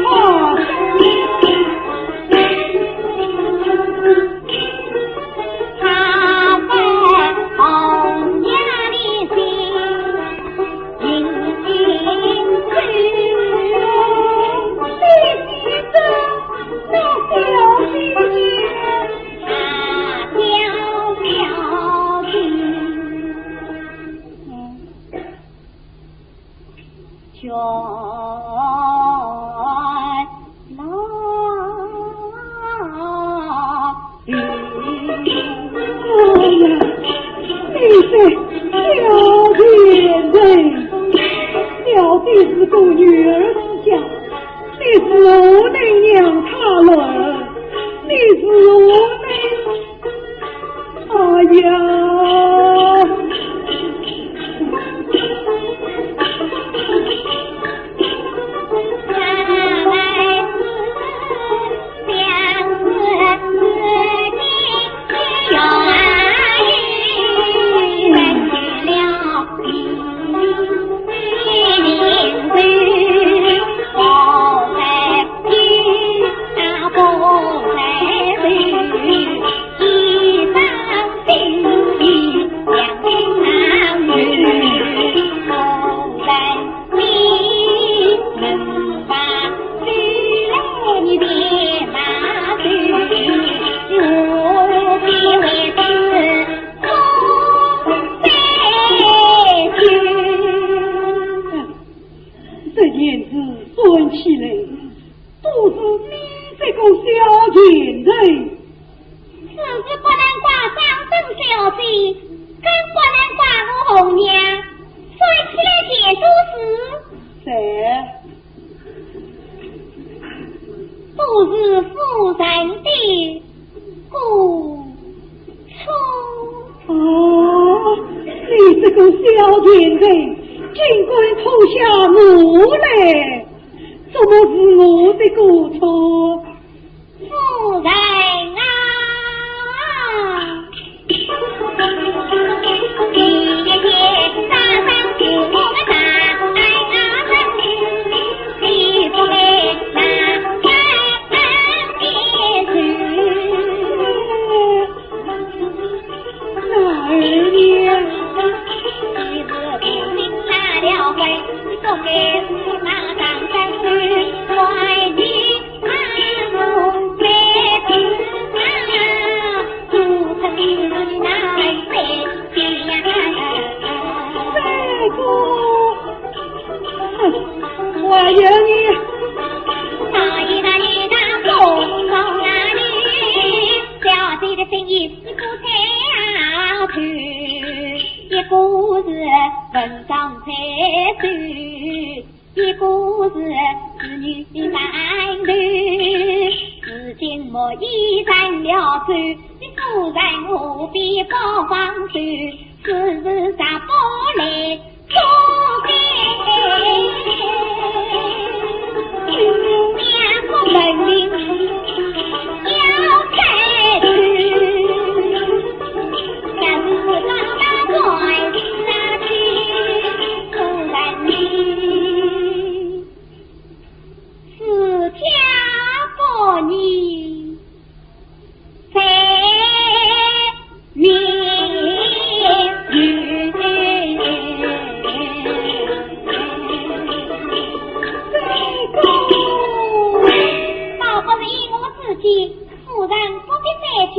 啊！哎，小贱人，小姐是个女儿之家，你如何能让她乱？你如何能……哎呀！这言辞算起来，都是你这个小贱人。此事不能怪张珍小姐，更不能怪我红娘，算起来全都是……谁？ 都是夫人的过错。啊，你这个小贱人，竟敢脱下我来，怎么是我的过错？夫人啊！ 我有你。一个是文章才子，一个是子女三头。如今我已成了主，你夫人何必不放手？此事查不来，做官两个门庭要开始。 倒不如依我之见，夫人不必再去，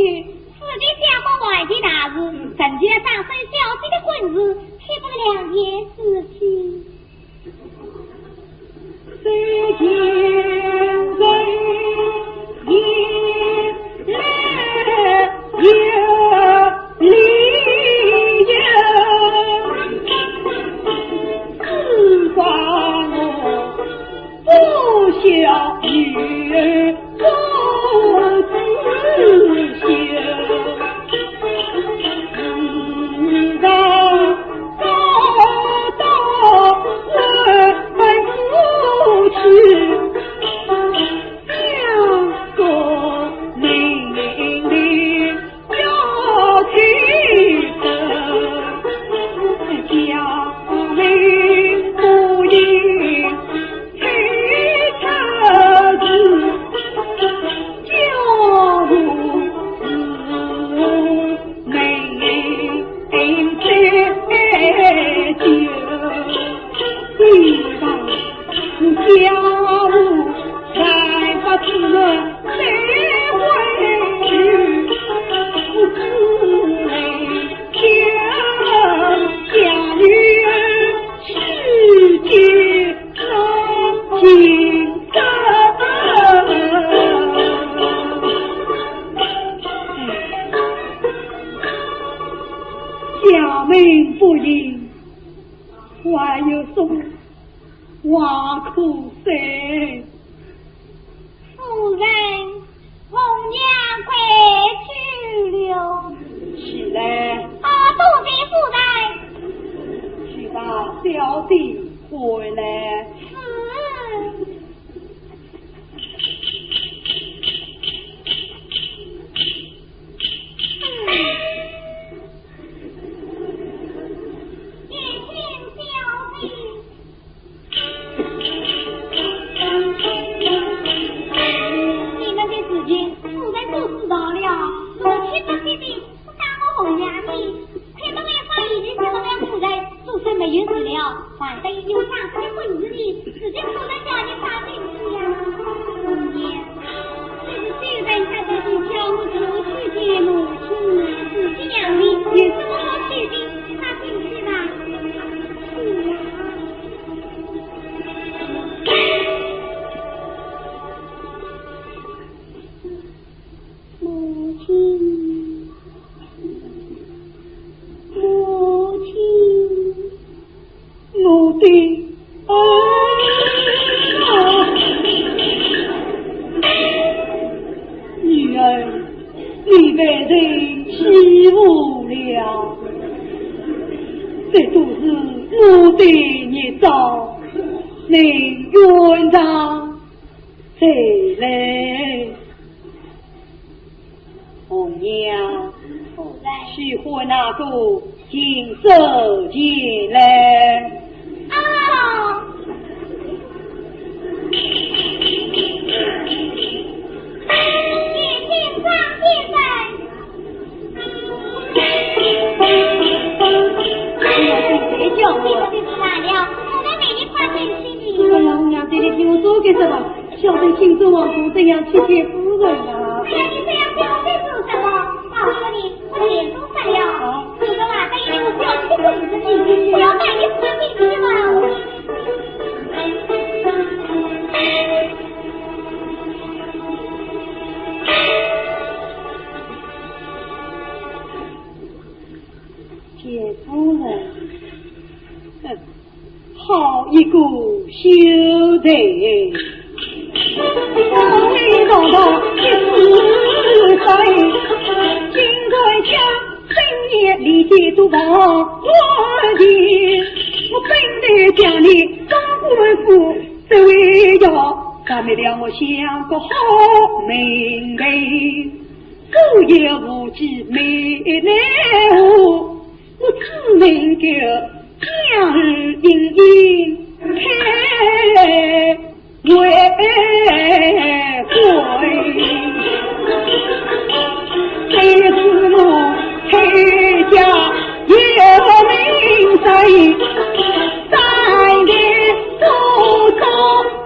此地小官还有大事，臣妾上奏小姐的婚事，岂不是两件事情？家门不幸，还有什么话可说？夫人，红娘跪久了。起来。啊，多谢夫人。去把小姐唤来。是。 你们的事情，夫人都知道了，我们去吧，去吧，不打扰红娘呢。 看到俺方已经看到俺夫人，总算没有事了。还得有啥开会日呢，自己坐在家里打进去呀。红娘，这是谁人家的，叫我出去见母亲呢？自己养的，有什么好去的？他进去吧。是呀。 母亲，母亲，我的儿啊！女儿，你被人欺负了，这都是我的孽障，你原谅。 谁来？红娘，去唤那个禽兽前来。啊！哎呀，红娘，这里听我说个什么？小生请走王公，怎样去见夫人啊？哎呀，你这样不要再说什么。告诉你，我钱都发了。啊？你说话，等一下我不要去控制你，我要带你出去去了。 见夫人，哼，好一个秀才！堂堂一世三，竟敢将深夜里的都房乱的，我本来将你当官府，这位要咱们两个相个好名头。 姑爷无计没奈何，我只能够将儿隐隐开为贵。这是我阖家有名声，三代多少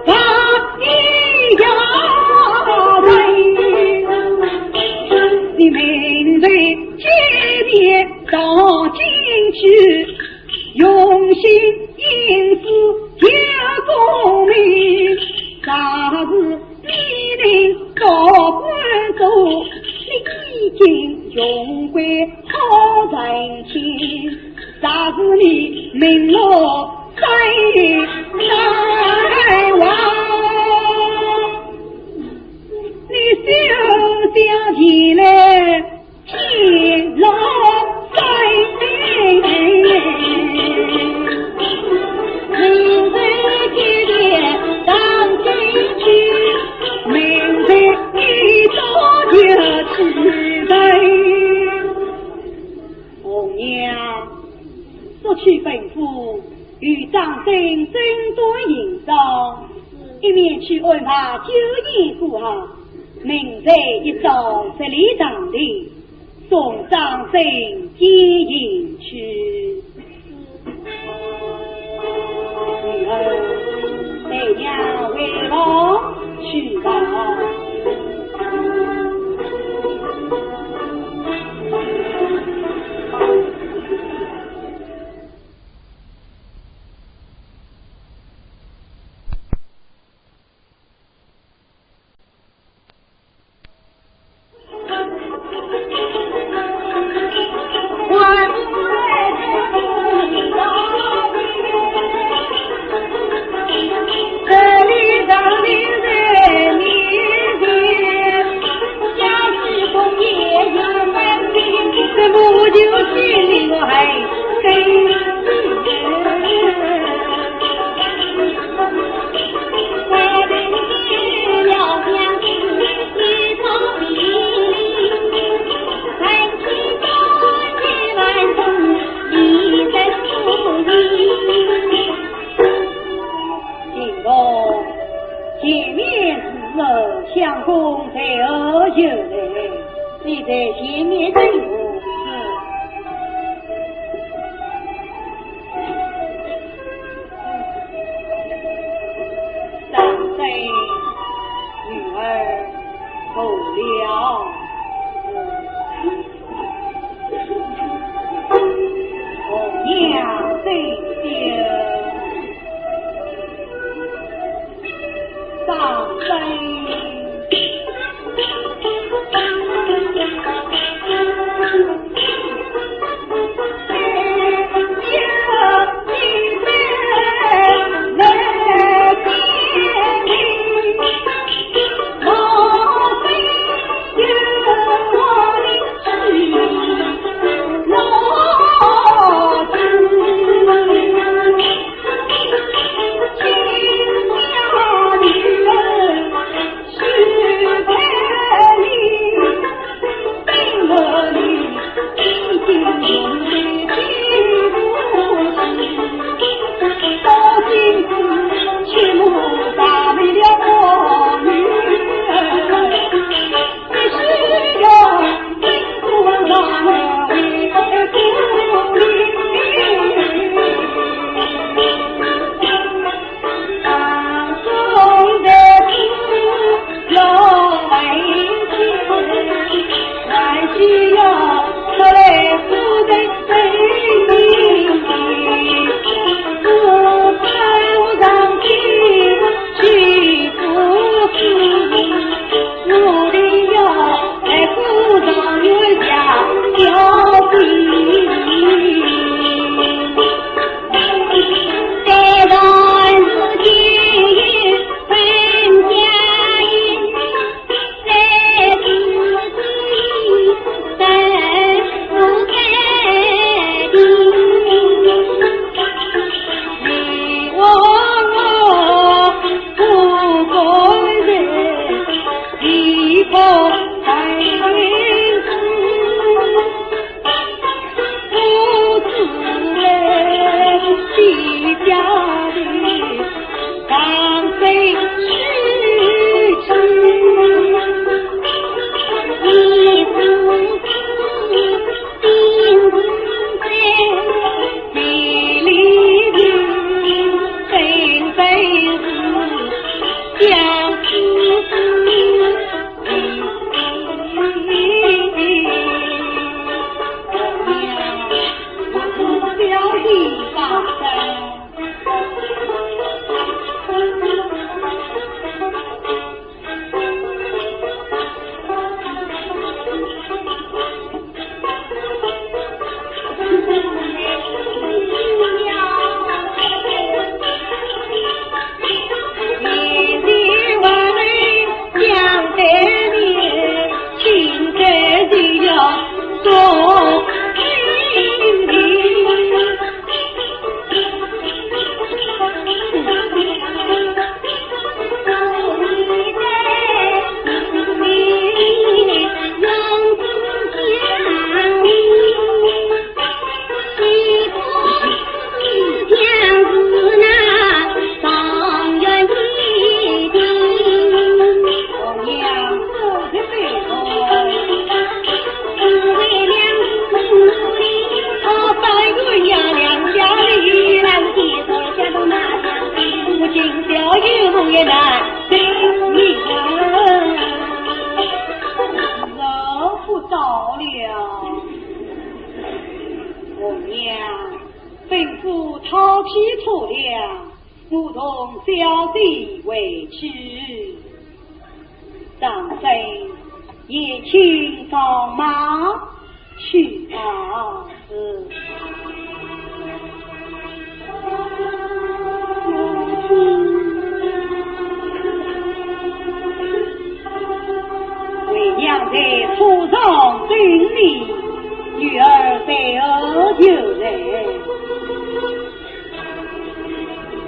大一家人，你明日见面到京去，用心应付有功名，若是你能做官做，你衣锦荣归可成亲，若是你名落 在望，你休想前来见老身。明日见面到京去，明日你早就起来。 红娘，速去吩咐与张生整顿行装，一面去安排酒宴过后，明日一早十里长亭，送张生饯行去。 女儿，随娘回房去吧。生无事。张生，女儿走了。红娘在边。 张生。我不早了。红娘，吩咐讨起车辆，我同小姐回去。张生，也请上马去吧。 为娘在车上等你，女儿随后就来。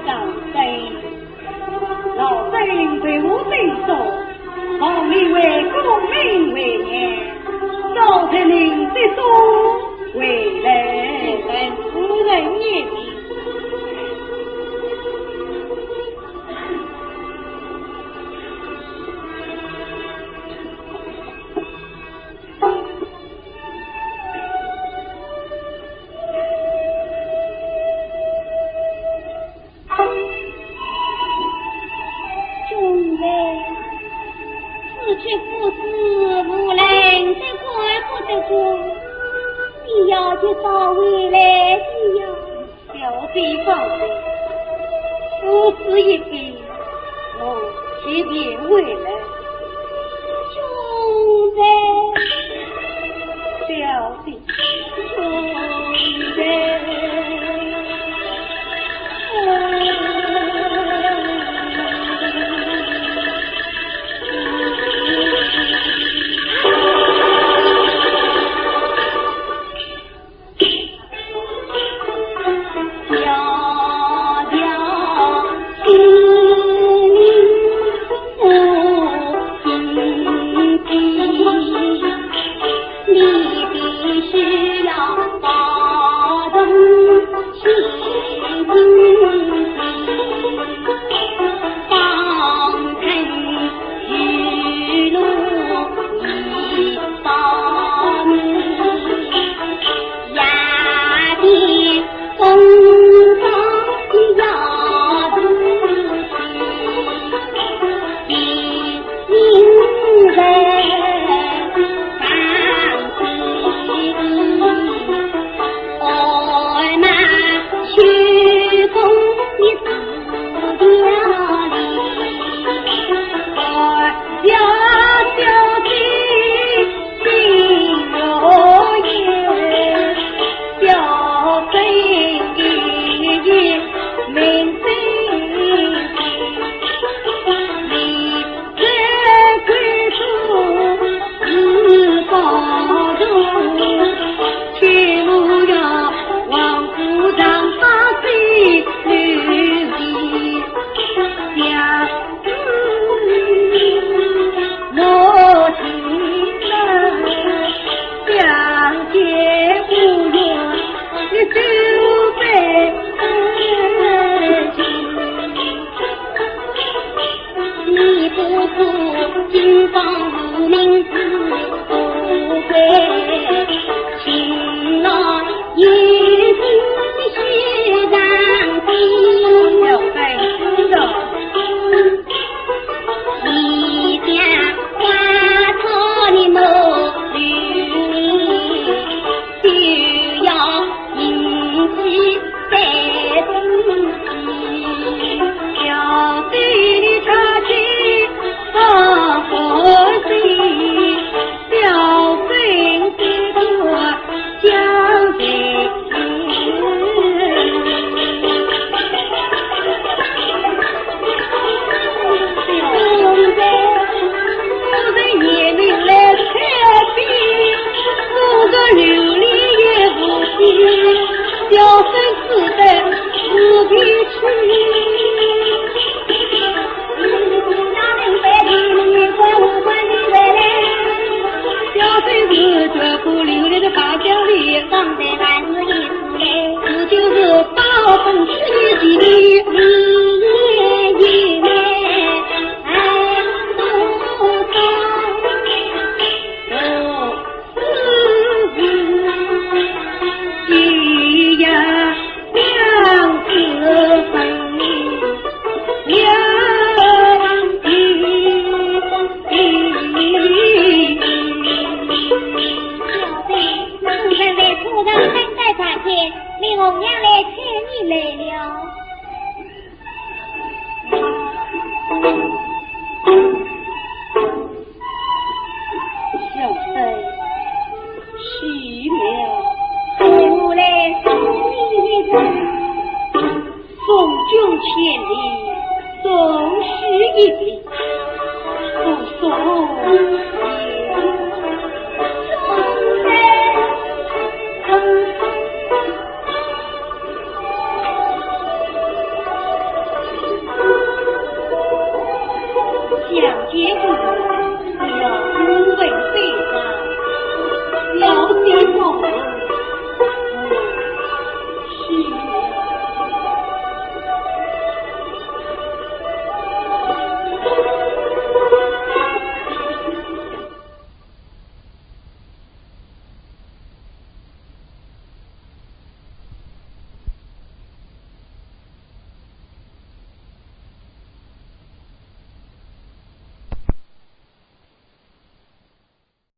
张生， 老身为我身所，望你为功名为念，早日临节中回来。夫人念你。一早回来的呀。小姐放心，夫事已毕，我即便回来。兄弟，小姐，兄弟。